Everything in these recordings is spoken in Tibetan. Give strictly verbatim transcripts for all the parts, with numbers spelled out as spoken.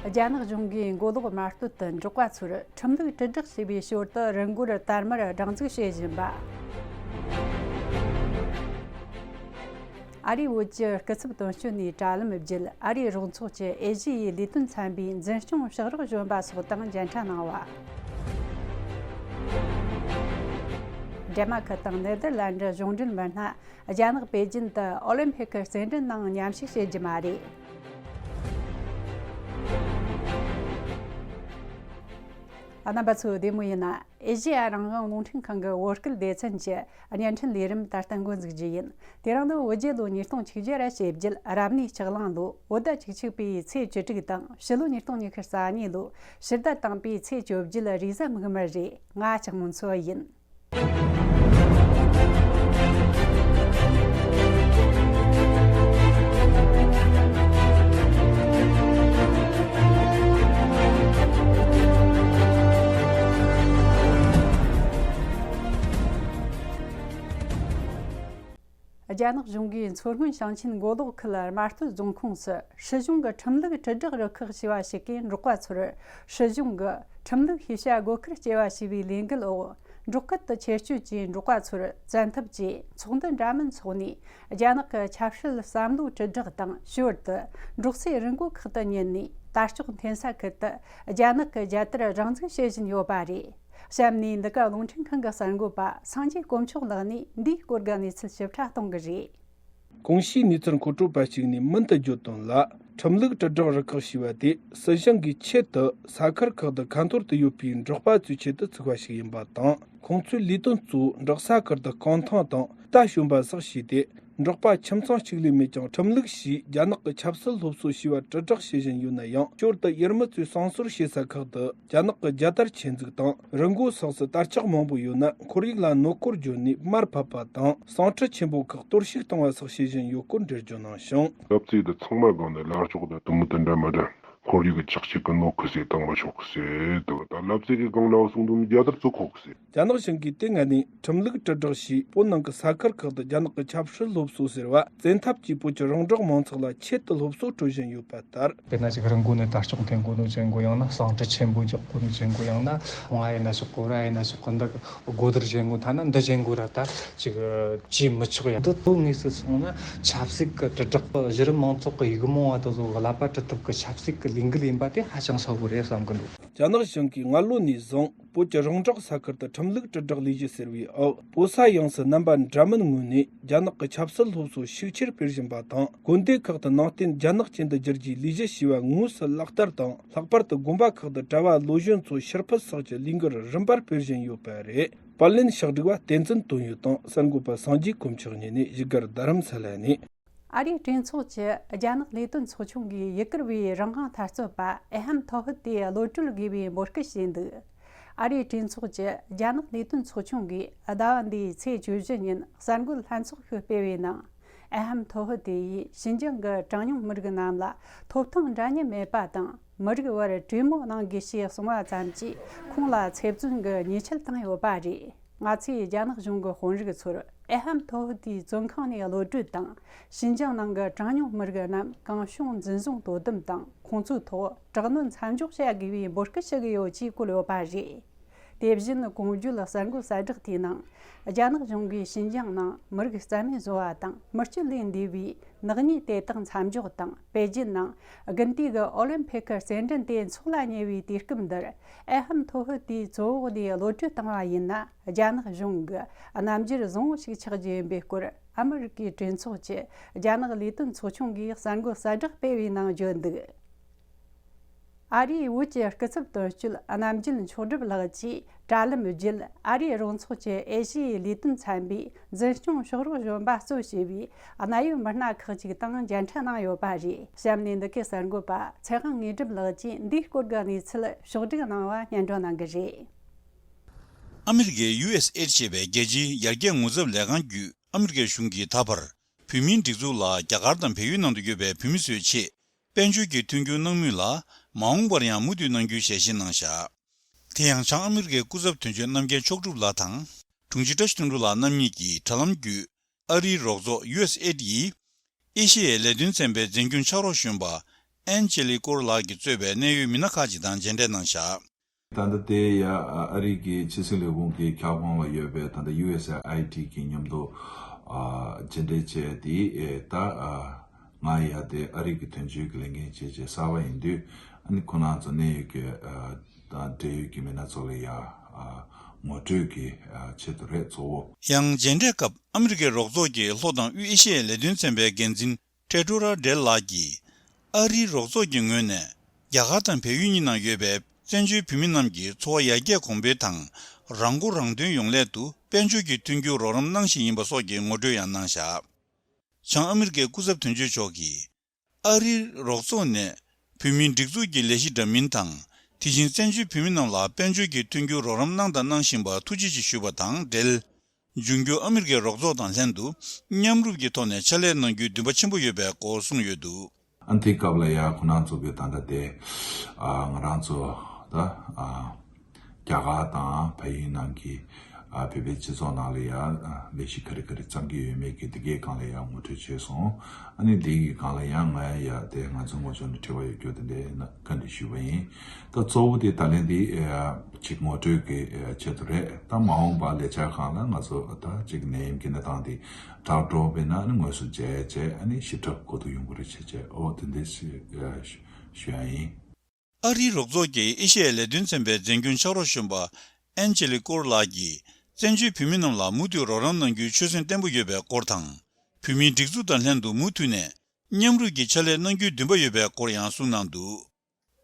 རྒྱ་ནག་གཞུང་གིས་མགོ་ལོག་དམར་སྟོད་དུ་འབྲོག་པ་ཚོར་ཁྲིམས་ལུགས་དྲིལ་བསྒྲགས་བྱས་པའི་ཞོར་དུ་རི་མགོར་དར་དམར་སྒྲེང་འཛུགས་བྱེད་བཞིན་པ། ཨ་རིའི་བོད་ཀྱི་སྐུ་ཚབ་དོན་གཅོད་ནས་དྲ་ལམ་བརྒྱུད་ཨ་རིའི་རོགས་ཚོགས་ཀྱི་ཨེ་ཤི་ཡའི་ལས་དོན་ཚན་པའི་འཛིན་སྐྱོང་ཕྱག་རོགས་གཞོན་པ་སོགས་དང་མཇལ་འཕྲད་གནང་བ། ཌེན་མཱར་ཀི་དང་ནེ་དར་ལན་ཌི་གཞུང་འབྲེལ་མི་སྣ་རྒྱ་ནག་པེ་ཅིན་དུ་ཨོ་ལིམ་ཕིག་གི་རྩེད་འགྲན་ནང་མཉམ་ཞུགས་བྱེད་རྒྱུ་མ་རེད། རྣམ་པ་ཚོ་བདེ་མོ་ཡིན་ན། ཨེ་ཤེ་ཡ་རང་དབང་རླུང་འཕྲིན་ཁང་གི་བོད་སྐད་སྡེ་ཚན་གྱི་བརྙན་འཕྲིན་ལས་རིམ་ད་ལྟ་འགོ་འཛུགས་རྒྱུ་ཡིན། དེ་རིང་ནི་བོད་རྒྱལ་ལོ་ཉིས་སྟོང་ཆིག་བརྒྱ་ར་བཞི་བརྒྱད་རབ་གནས་ལྕགས་གླང་ལོ་བོད་ཟླ་བཅུ་གཅིག་པའི་ཚེས་བཅུ་དྲུག་དང་ཕྱི་ལོ་ཉིས་སྟོང་ཉི་ཤུ་རྩ་གཉིས་ལོ་ཕྱི་ཟླ་དང་པའི་ཚེས་བཅོ་བརྒྱད་རེས་གཟའ་མིག་དམར་རེད། ང་ཆགས་མོ་མཚོ་ཡིན། རྒྱ་ནག་གཞུང་གིས་མཚོ་སྔོན་ཞིང་ཆེན་མགོ་ལོག་ཁུལ་དམར་སྟོད་རྫོང་ཁོངས་སུ་སྲིད་གཞུང་གི་ཁྲིམས་ལུགས་དྲིལ་བསྒྲགས་རུ་ཁག་ཞེས་པ་ཞིག་གིས་འབྲོག་པ་ཚོར་སྲིད་གཞུང་གི་ཁྲིམས་ལུགས་ཤེས་བྱ་དགོས་མཁར་སྐྱེལ་བ་ཞེས་པའི་ལས་འགུལ་འོག་འབྲོག་ཁུལ་དུ་ཆེད་སྤྱོད་ཀྱིས་འབྲོག་པ་ཚོར་བཙན་ཐབས་ཀྱིས་ཚོགས་འདུ་འདྲ་མིན་འཚོགས་ནས། རྒྱ་ནག་གི་ཆབ་སྲིད་བསམ་བློའི་དྲིལ་བསྒྲགས་དང་ཞོར་དུ་འབྲོག་སའི་རི་མགོ་ཁག་ཏུ་ཉུལ་ནས་དར་ལྕོག་འཐེན་ས་ཁུལ་དུ་རྒྱ་ནག་གི་རྒྱལ་དར་སྒྲེང་འཛུགས་བྱེད་བཞིན་ཡོད་པ་རེད། གཤམ་ནས་འདི་ག་རླུང་འཕྲིན་ཁང་གི་གསར་འགོད་པ་སངས་རྒྱས་དཀོན་མཆོག་ལགས་ནས་འདིའི་སྐོར་གྱི་གནས་ཚུལ་ཞིབ་ཕྲ་གཏོང་གི་རེད། གོང་ཞུས་གནས་ཚུལ་མཁོ་སྤྲོད་པ་གཅིག་ནས་མུ་མཐུད་བརྗོད་དོན་ལ། ཁྲིམས་ལུགས་དྲིལ་བསྒྲགས་རུ་ཁག་ཞེས་པ་དེ་སྲིད་གཞུང་གིས་ཆེད་དུ་ས་ཁུལ་ཁག་ཏུ་ཁ་འཐོར་དུ་ཡོད་པའི་འབྲོག་པ་ཚོའི་ཆེད་དུ་བཙུགས་པ་ཞིག་ཡིན་པ་དང་། ཁོང་ཚོའི་ལས་དོན་གཙོ་བོ་འབྲོག་ས་ཁུལ་དུ་རྐང་ཐང་དང་རྟ་ཞོན་པ་སོགས་བྱས་ཏེ། འབྲོག་པ་ཁྱིམ་ཚང་གཅིག་ལས་མེད་ཀྱང་ཁྲིམས་ལུགས་ཞེས་རྒྱ་ནག་གི་ཆབ་སྲིད་སློབ་གསོ་ཞེས་པ་དྲིལ་བསྒྲགས་བྱེད་བཞིན་ཡོད་ན་ཡང་། ཞོར་དུ་ཡུལ་མི་ཚོས་བསང་གསོལ་བྱེད་ས་ཁག་ཏུ་རྒྱ་ནག་གི་རྒྱལ་དར་ཆེད་འཛུགས་དང་། རི་མགོ་སོགས་སུ་དར་ལྕོག་མང་པོ་ཡོད་ན་ཁོར་ཡུག་ལ་གནོད་སྐོར་བརྗོད་ནས་མར་ཕབ་པ་དང་། ཟངས་ཁྲི་ཆེན་པོ་ཁག་གཏོར་བཤིག་གཏོང་བ་སོགས་བྱེད་བཞིན་ཡོད་སྐོར་འགྲེལ་བརྗོད་གནང་ཞིང་། ལབ་ཙེ་དེ་ཚང་མ་སྒང་ནས་ལ་ལྕོག་དང་དུམ་བུ་དེ་འདྲ་མི་འདྲ། ཁོར་ཡུག་གི་ཆག་ཆེ་གི་ནོ་ཁུ་སེ་བཏང་མ་ཆོག་གི་སེ་དུ་ད་ལབ་ཙེ་གི་སྒང་ལ་སོང་དུ་རྒྱ་དར་ཚུགས་ཁོག་གི་སེ། རྒྱ་ནག་གཞུང་གིས་དེ་སྔ་ནས་ཁྲིམས་ལུགས་དྲིལ་བསྒྲགས་ཞེས་བོད་ནང་གི་ས་ཁུལ་ཁག་ཏུ་རྒྱ་ནག་གི་ཆབ་སྲིད་སློབ་གསོ་ཟེར་བ་བཙན་ཐབས་ཀྱིས་བོད་ཀྱི་རོང་འབྲོག་མང་ཚོགས་ལ་ཆེད་དུ་སློབ་གསོ་སྤྲོད་བཞིན་ཡོད་པ་ལྟར། དཔེར་ན་ཅིག་རི་མགོ་ནས་དར་ལྕོག་འཐེན་དགོས་ནོ་ཅན་གོ་ཡང་ན་ཟངས་ཁྲི་ཆེན་པོ་རྒྱག་དགོས་ནོ་ཅན་གོ་ཡང་ན་ང་ཡིན་ན་ཞོག་གོ་ར་ཡིན་ན་ཞོག་གོ་འདི་སྒོ་དར་ཅན་གོ་ཐ་ན་འདི་ཅན་གོ་ར་ད་ཅིག་བྱེད་མི་ཆོག་ཡ། འདི་དོན་དངོས་སུ་སོང་ན་ཆབ་སྲིད་ཀྱི་དྲིལ་བསྒྲགས་གཞི་རིམ་མང་ཚོགས་ཀྱི་ཡིག་རྨོངས་བ་དེ་ཚོ་གི་ཀླད་པ་དཀྲི་ཐབས་ཀྱི་ཆབ་སྲིད་ཀྱི་ལས་འགུལ་ཡིན་པ་དེ་ཧ་ཅང་གསལ་པོ་རེད་བསམ་གི་འདུག་རྒྱ་ནག་གཞུང་གིས་སྔ་ལོ་ནས་བཟུང་བོད་ཀྱི་རོང་འབྲོག་ས་ཁུལ་དུ་ཁྲིམས་ལུགས་དྲིལ་བསྒྲགས་ལས་གཞི་ཟེར་བའི་འོག་བོད་ས་ཡོངས་སུ་རྣམ་པ་འདྲ་མིན་ངོས་ནས་རྒྱ་ནག་གི་ཆབ་སྲིད་སློབ་གསོ་ཤུགས་ཆེར་སྤེལ་བཞིན་པ་དང་། དགོན་སྡེ་ཁག་ཏུ་ནང་བསྟན་རྒྱ་ནག་ཅན་དུ་བསྒྱུར་རྒྱུའི་ལས་གཞི་ཞེས་པ་དངོས་སུ་ལག་བསྟར་དང་། ལྷག་པར་དུ་དགོན་པ་ཁག་ཏུ་གྲྭ་བ་བློ་གཞོན་ཚོ་ཕྱིར་ཕུད་སོགས་ཀྱི་ལས་འགུལ་རིམ་པར་སྤེལ་བཞིན་ཡོད་པ་རེད། པར་ལེན་ཕྱག་སྒྲིག་པ་བསྟན་འཛིན་དོན་ཡོད་དང་གསར་འགོད་པ་སངས་རྒྱས་དཀོན་མཆོག་གཉིས་ནས་བཞུགས་སྒར་རྡ་རམ་ས་ལ་ནས། ཨ་རིའི་གྲོས་ཚོགས་ཀྱི་རྒྱ་ནག་ལས་དོན་ཚོགས་ཆུང་གིས་ཡུ་གུར་བའི་རང་དབང་འཐབ་རྩོད་པ་ཨེ་ཧམ་ཐོ་ཧུ་ཏེ་གློད་གྲོལ་དགོས་པའི་འབོད་སྐུལ་བྱས་འདུག་ཨ་རིའི་གྲོས་ཚོགས་ཀྱི་རྒྱ་ནག་ལས་དོན་ཚོགས་ཆུང་གིས་ཟླ་བ་འདིའི་ཚེས་བཅུ་བཞི་ཉིན་གསར་འགོད་ལྷན་ཚོགས་ཤིག་སྤེལ་བའི་ནང་། ཨེ་ཧམ་ཐོ་ཧུ་ཏེ་ཡིས་ཞིན་ཅང་གི་གྲངས་ཉུང་མི་རིགས་རྣམས་ལ་ཐོབ་ཐང་འདྲ་མཉམ་མེད་པ་དང་། མི་རིགས་བར་གྲོས་མོལ་གནང་དགོས་ཞེས་གསུངས་པ་ཙམ་གྱིས་ཁོང་ལ་ཚེ་བཙོན་གྱི་ཉེས་ཆད་བཏང་ཡོད་པ་རེད། ང་ཚོས་རྒྱ་ནག་གཞུང་གི་དཔོན་རིགས་ཚོར་ཨེ་ཧམ་ཐོ་ཧུ་ཏིའི་བཙོན་ཁང་ནས་གློད་གྲོལ་དང་། ཞིན་ཅང་ནང་གི་གྲངས་ཉུང་མི་རིགས་རྣམས་གང་བྱུང་འཛིན་བཟུང་དོ་དམ་དང་ཁོང་ཚོའི་ཐོག་དྲག་གནོན་མཚམས་འཇོག་བྱ་དགོས་པའི་འབོད་སྐུལ་ཞུ་གི་ཡོད་ཅེས་བཀོད་ཡོད་པ་རེད། དེ་བཞིན་གོང་བརྗོད་གསར་འགོད་གསལ་བསྒྲགས་དེའི་ནང་། རྒྱ་ནག་གཞུང་གིས་ཞིན་ཅང་ནང་མི་རིགས་རྩ་མེད་བཟོ་བ་དང་མི་སྤྱོད་ལས་འདས་པའི་ནག་ཉེས་དེ་དག་མཚམས་འཇོག་དང་། པེ་ཅིན་ནང་དགུན་དུས་ཀྱི་ཨོ་ལིམ་ཕིག་གི་རྩེད་འགྲན་དེ་འཚོགས་ལ་ཉེ་བའི་དུས་སྐབས་འདིར་ཨེ་ཧམ་ཐོ་ཧུ་ཏིའི་བཙོན་འོག་ནས་གློད་གྲོལ་བཏང་བ་ཡིན་ན། རྒྱ་ནག་གཞུང་གི་རྣམ་འགྱུར་བཟང་བོ་ཞིག་ཆགས་རྒྱུ་ཡིན་པའི་སྐོར་ཨ་མི་རི་ཀའི་གྲོས་ཚོགས་ཀྱི་རྒྱ་ནག་ལས་དོན་ཚོགས་ཆུང་གིས་གསར་འགོད་གསལ་བསྒྲགས་སྤེལ་བའི་ནང་བརྗོད་འདུག་ཨ་རིའི་བོད་ཀྱི་སྐུ་ཚབ་དོན་གཅོད་རྣམ་རྒྱལ་མཆོག་གྲུབ་ལགས་ཀྱིས་དྲ་ལམ་བརྒྱུད་ཨ་རིའི་རོགས་ཚོགས་ཀྱི་ཨེ་ཤི་ཡའི་ལས་དོན་ཚན་པའི་འཛིན་སྐྱོང་ཕྱག་རོགས་གཞོན་པ་གཙོ་བྱས་པའི་གནད་ཡོད་མི་སྣ་ཁག་ཅིག་དང་མཇལ་འཕྲད་གནང་ཡོད་པ་རེད། གཤམ་ནས་འདི་གའི་གསར་འགོད་པ་ཚེ་དབང་དངོས་གྲུབ་ལགས་ཀྱིས་འདིའི་སྐོར་གྱི་གནས་ཚུལ་ཕྱོགས་བསྒྲིགས་གནང་བ་སྙན་སྒྲོན་གནང་གི་རེད། ཨ་མི་རི་ཀའི་ཡུ་ཨེས་ཨེ་ཌི་ཞེས་པའི་རྒྱལ་སྤྱིའི་ཡར་རྒྱས་ངོ་ཚབ་ལས་ཁང་བརྒྱུད་ཨ་མི་རི་ཀའི་གཞུང་གིས་ད་བར་བོད་མིའི་སྒྲིག་འཛུགས་ལ་རྒྱ་གར་དང་བལ་ཡུལ་ནང་དུ་ཡོད་པའི་བོད་མི་ཚོའི་ཆེད་དཔལ་འབྱོར་གྱི་མཐུན་འགྱུར་གནང་མུས་ལ་མ་འོངས་པར་ཡང་མུ་མཐུད་གནང་རྒྱུའི་ཞལ་བཞེས་གནང་བཞག་དེ་ཡང་བྱང་ཨ་མི་རི་ཀའི་སྐུ་ཚབ་དོན་གཅོད་རྣམ་རྒྱལ་མཆོག་གྲུབ་ལགས་དང་། དྲུང་ཆེ་བཀྲ་ཤིས་དོན་གྲུབ་ལགས་རྣམ་གཉིས་ཀྱིས་དྲ་ལམ་བརྒྱུད་ཨ་རིའི་རོགས་ཚོགས་ཡུ་ཨེས་ཨེ་ཌི་ཡི་ཨེ་ཤི་ཡའི་ལས་དོན་ཚན་པའི་འཛིན་སྐྱོང་ཕྱག་རོགས་གཞོན་པ་ ཨན་ཅེ་ལི་ཀོར་ལགས་ཀྱིས་གཙོས་པའི་གནད་ཡོད་མི་སྣ་ཁག་ཅིག་དང་མཇལ་འཕྲད་གནང་བཞག་ད་ལྟ་དེ་ཡ་ཨ་རི་གི་ཕྱི་སྲིད་ལས་ཁུངས་ཀྱི་ཁྱབ་ཁོངས་ལ་ཡོད་པའི་ད་ལྟ་ཡུ་ཨེས་ཨེ་ཨའི་ཊི་གི་མཉམ་དུ་ཨ་མཇལ་འཕྲད་བྱས་ཏེ་ཨེ་ད་ཨ་ང་ཡ་དེ་ཨ་རི་གི་དོན་གཅོད་ཀྱི་ལས་འགན་བྱེད་བྱེད་གསར་པ་ཡིན་དུས་ཨ་ནི་ཁོ་རང་ཚོ་གནད་ཡོད་ཀྱི་ཨ་དང་འབྲེལ་ཡོད་ཀྱི་མི་སྣ་ཚོ་ལ་ཡ་ཨ་ངོ་སྤྲོད་ཀྱི་ཨ་ཆེད་དུ་རེད་གཙོ་བོ། ཡང་མཇལ་འཕྲད་སྐབས་ཨ་མི་རི་ཀའི་རོགས་ཚོགས་ཀྱི་ལྷོ་དང་དབུས་ཨེ་ཤི་ཡའི་ལས་དོན་ཚན་པའི་འགན་འཛིན་ཊེ་ཏྲོ་ར་ཌེལ་ལགས་ཀྱིས། ཨ་རིའི་རོགས་ཚོགས་ཀྱི་ངོས་ནས། རྒྱ་གར་དང་བལ་ཡུལ་གཉིས་ནང་ཡོད་པའི་བཙན་བྱོལ་བོད་མི་རྣམས་ཀྱི་འཚོ་བ་ཡར་རྒྱས་གོང་འཕེལ་དང་། རང་མགོ་རང་ཐོན་ཡོང་སླད་དུ་དཔལ་འབྱོར་གྱི་མཐུན་འགྱུར་རོགས་རམ་གནང་བཞིན་ཡིན་པ་སོགས་ཀྱི་ངོ་སྤྲོད་ཡང་གནང་བཞག་བྱང་ཨ་མི་རི་ཀའི་སྐུ་ཚབ་དོན་གཅོད་མཆོག་གིས། ཨ་རིའི་རོགས་ཚོགས་ནས་བོད་མིའི་སྒྲིག་འཛུགས་ཀྱི་ལས་གཞི་འདྲ་མིན་དང་། དེ་བཞིན་བཙན་བྱོལ་བོད་མི་རྣམས་ལ་དཔལ་འབྱོར་གྱི་མཐུན་འགྱུར་རོགས་རམ་གནང་དང་གནང་བཞིན་པར་ཐུགས་རྗེ་ཆེ་ཞུས་པ་དང་འབྲེལ། འབྱུང་འགྱུར་ཨ་མི་རི་ཀའི་རོགས་ཚོགས་དང་ལྷན་དུ་མཉམ་རུབ་ཀྱི་ཐོག་ནས་ཕྱག་ལས་གནང་རྒྱུའི་འདུན་པ་ཆེན་པོ་ཡོད་པའི་སྐོར་གསུངས་ཡོད་འདུག་ཨ་ནི་དེའི་སྐབས་ལ་ཡ་ཁོ་རང་ཚོ་གི་ད་ལྟ་དེ་ཨ་ང་རང་ཚོ་ད་ཨ་རྒྱ་གར་དང་བལ་ཡུལ་ནང་གི་ཨ་བོད་པའི་སྤྱི་ཚོགས་ནང་ལ་ཡ་ཨ་ལས་གཞི་ག་རེ་ག་རེ་བརྩམས་ཀྱི་ཡོད་མེད་ཀྱི་དེ་གའི་སྒང་ལ་ཡ་ངོ་སྤྲོད་བྱས་སོང་། ཨ་ནི་དེ་གི་སྒང་ལ་ཡ་ང་ཡ་དེ་ང་ཚོའི་ངོ་ཕྱོགས་ནས་དྲི་བ་ཡོད་རྒྱུ་དེ་འདྲའི་ན་བཀའ་འདྲི་ཞུས་པ་ཡིན། ད་གཙོ་བོ་དེ་ད་ལན་དེ་ཨ་ཅིག་ངོ་སྤྲོད་ཀྱི་ཨ་ཆེད་དུ་རེད། ད་མ་འོངས་པ་ལས་འཆར་སྒང་ལ་ང་ཚོ་ད་ཅིག་ནད་ཡམས་ཀྱི་གནས་སྟངས་དེ་དྲག་འགྲོ་བས་ན་ཨ་ནི་དངོས་སུ་མཇལ་བྱས་ཨ་ནི་ཞིབ་ཕྲ་གོ་བསྡུར་ཡོང་གི་རེད་བྱས་བྱས་ཨོ་དེ་འདྲ་ཞིག་ཨ་ཞུ་ཞུ་ཡ་ཡིན། ཨ་རིའི་རོགས་ཚོགས་ཀྱི་ཨེ་ཤེ་ཡའི་ལས་དོན་ཚན་པའི་འཛིན་སྐྱོང་ཕྱག་རོགས་གཞོན་པ་ཨན་ཅེ་ལི་ཀོར་ལགས་ཀྱིས་བཙན་བྱོལ་བོད་མི་རྣམས་ལ་མུ་མཐུད་རོགས་རམ་གནང་རྒྱུའི་ཆོད་སེམས་བརྟན་པོ་ཡོད་པའི་སྐོར་དང་། བོད་མིའི་སྒྲིག་འཛུགས་དང་ལྷན་དུ་མུ་མཐུད་ནས་མཉམ་རུབ་ཀྱི་ཕྱག་ལས་གནང་རྒྱུའི་འདུན་པ་ཡོད་པའི་སྐོར་ཡང་གསུངས་གནང་འདུག་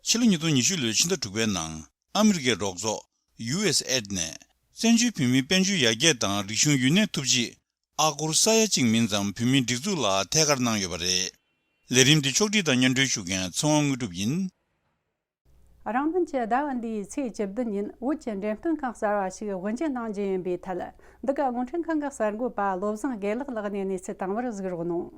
ཕྱི་ལོ་ཉིས་སྟོང་ཉི་ཤུ་ལོའི་ཕྱི་ཟླ་དྲུག་པའི་ནང་ཨ་མི་རི་ཀའི་རོགས་ཚོགས་ཡུ་ཨེས་ཨེ་ཌི་ནས་བཙན་བྱོལ་བོད་མིའི་དཔལ་འབྱོར་ཡར་རྒྱས་དང་རིག་གཞུང་ཡུན་གནས་ཐུབ་ཆེད་ཨ་སྒོར་ས་ཡ་གཅིག་མིན་ཙམ་བོད་མིའི་སྒྲིག་འཛུགས་ལ་ཐད་ཀར་གནང་ཡོད་པ་རེད། ལས་རིམ་འདི་ཕྱོགས་སྒྲིག་དང་སྙན་སྒྲོན་ཞུ་མཁན་ཚེ་དབང་དངོས་གྲུབ་ཡིན། རང་སྨན་གྱི་ཟླ་བ་འདིའི་ཚེས་བཅུ་བདུན་ཉིན་བོད་ཀྱི་འགྲེམས་སྟོན་ཁང་གསར་བ་ཞིག་དབུ་འབྱེད་གནང་རྒྱུ་ཡིན་པའི་ཐད། འདི་ག་རླུང་འཕྲིན་ཁང་གི་གསར་འགོད་པ་བློ་བཟང་དགེ་ལེགས་ལགས་ནས་གནས་ཚུལ་དང་པོར་གཟིགས་རོགས་གནང་།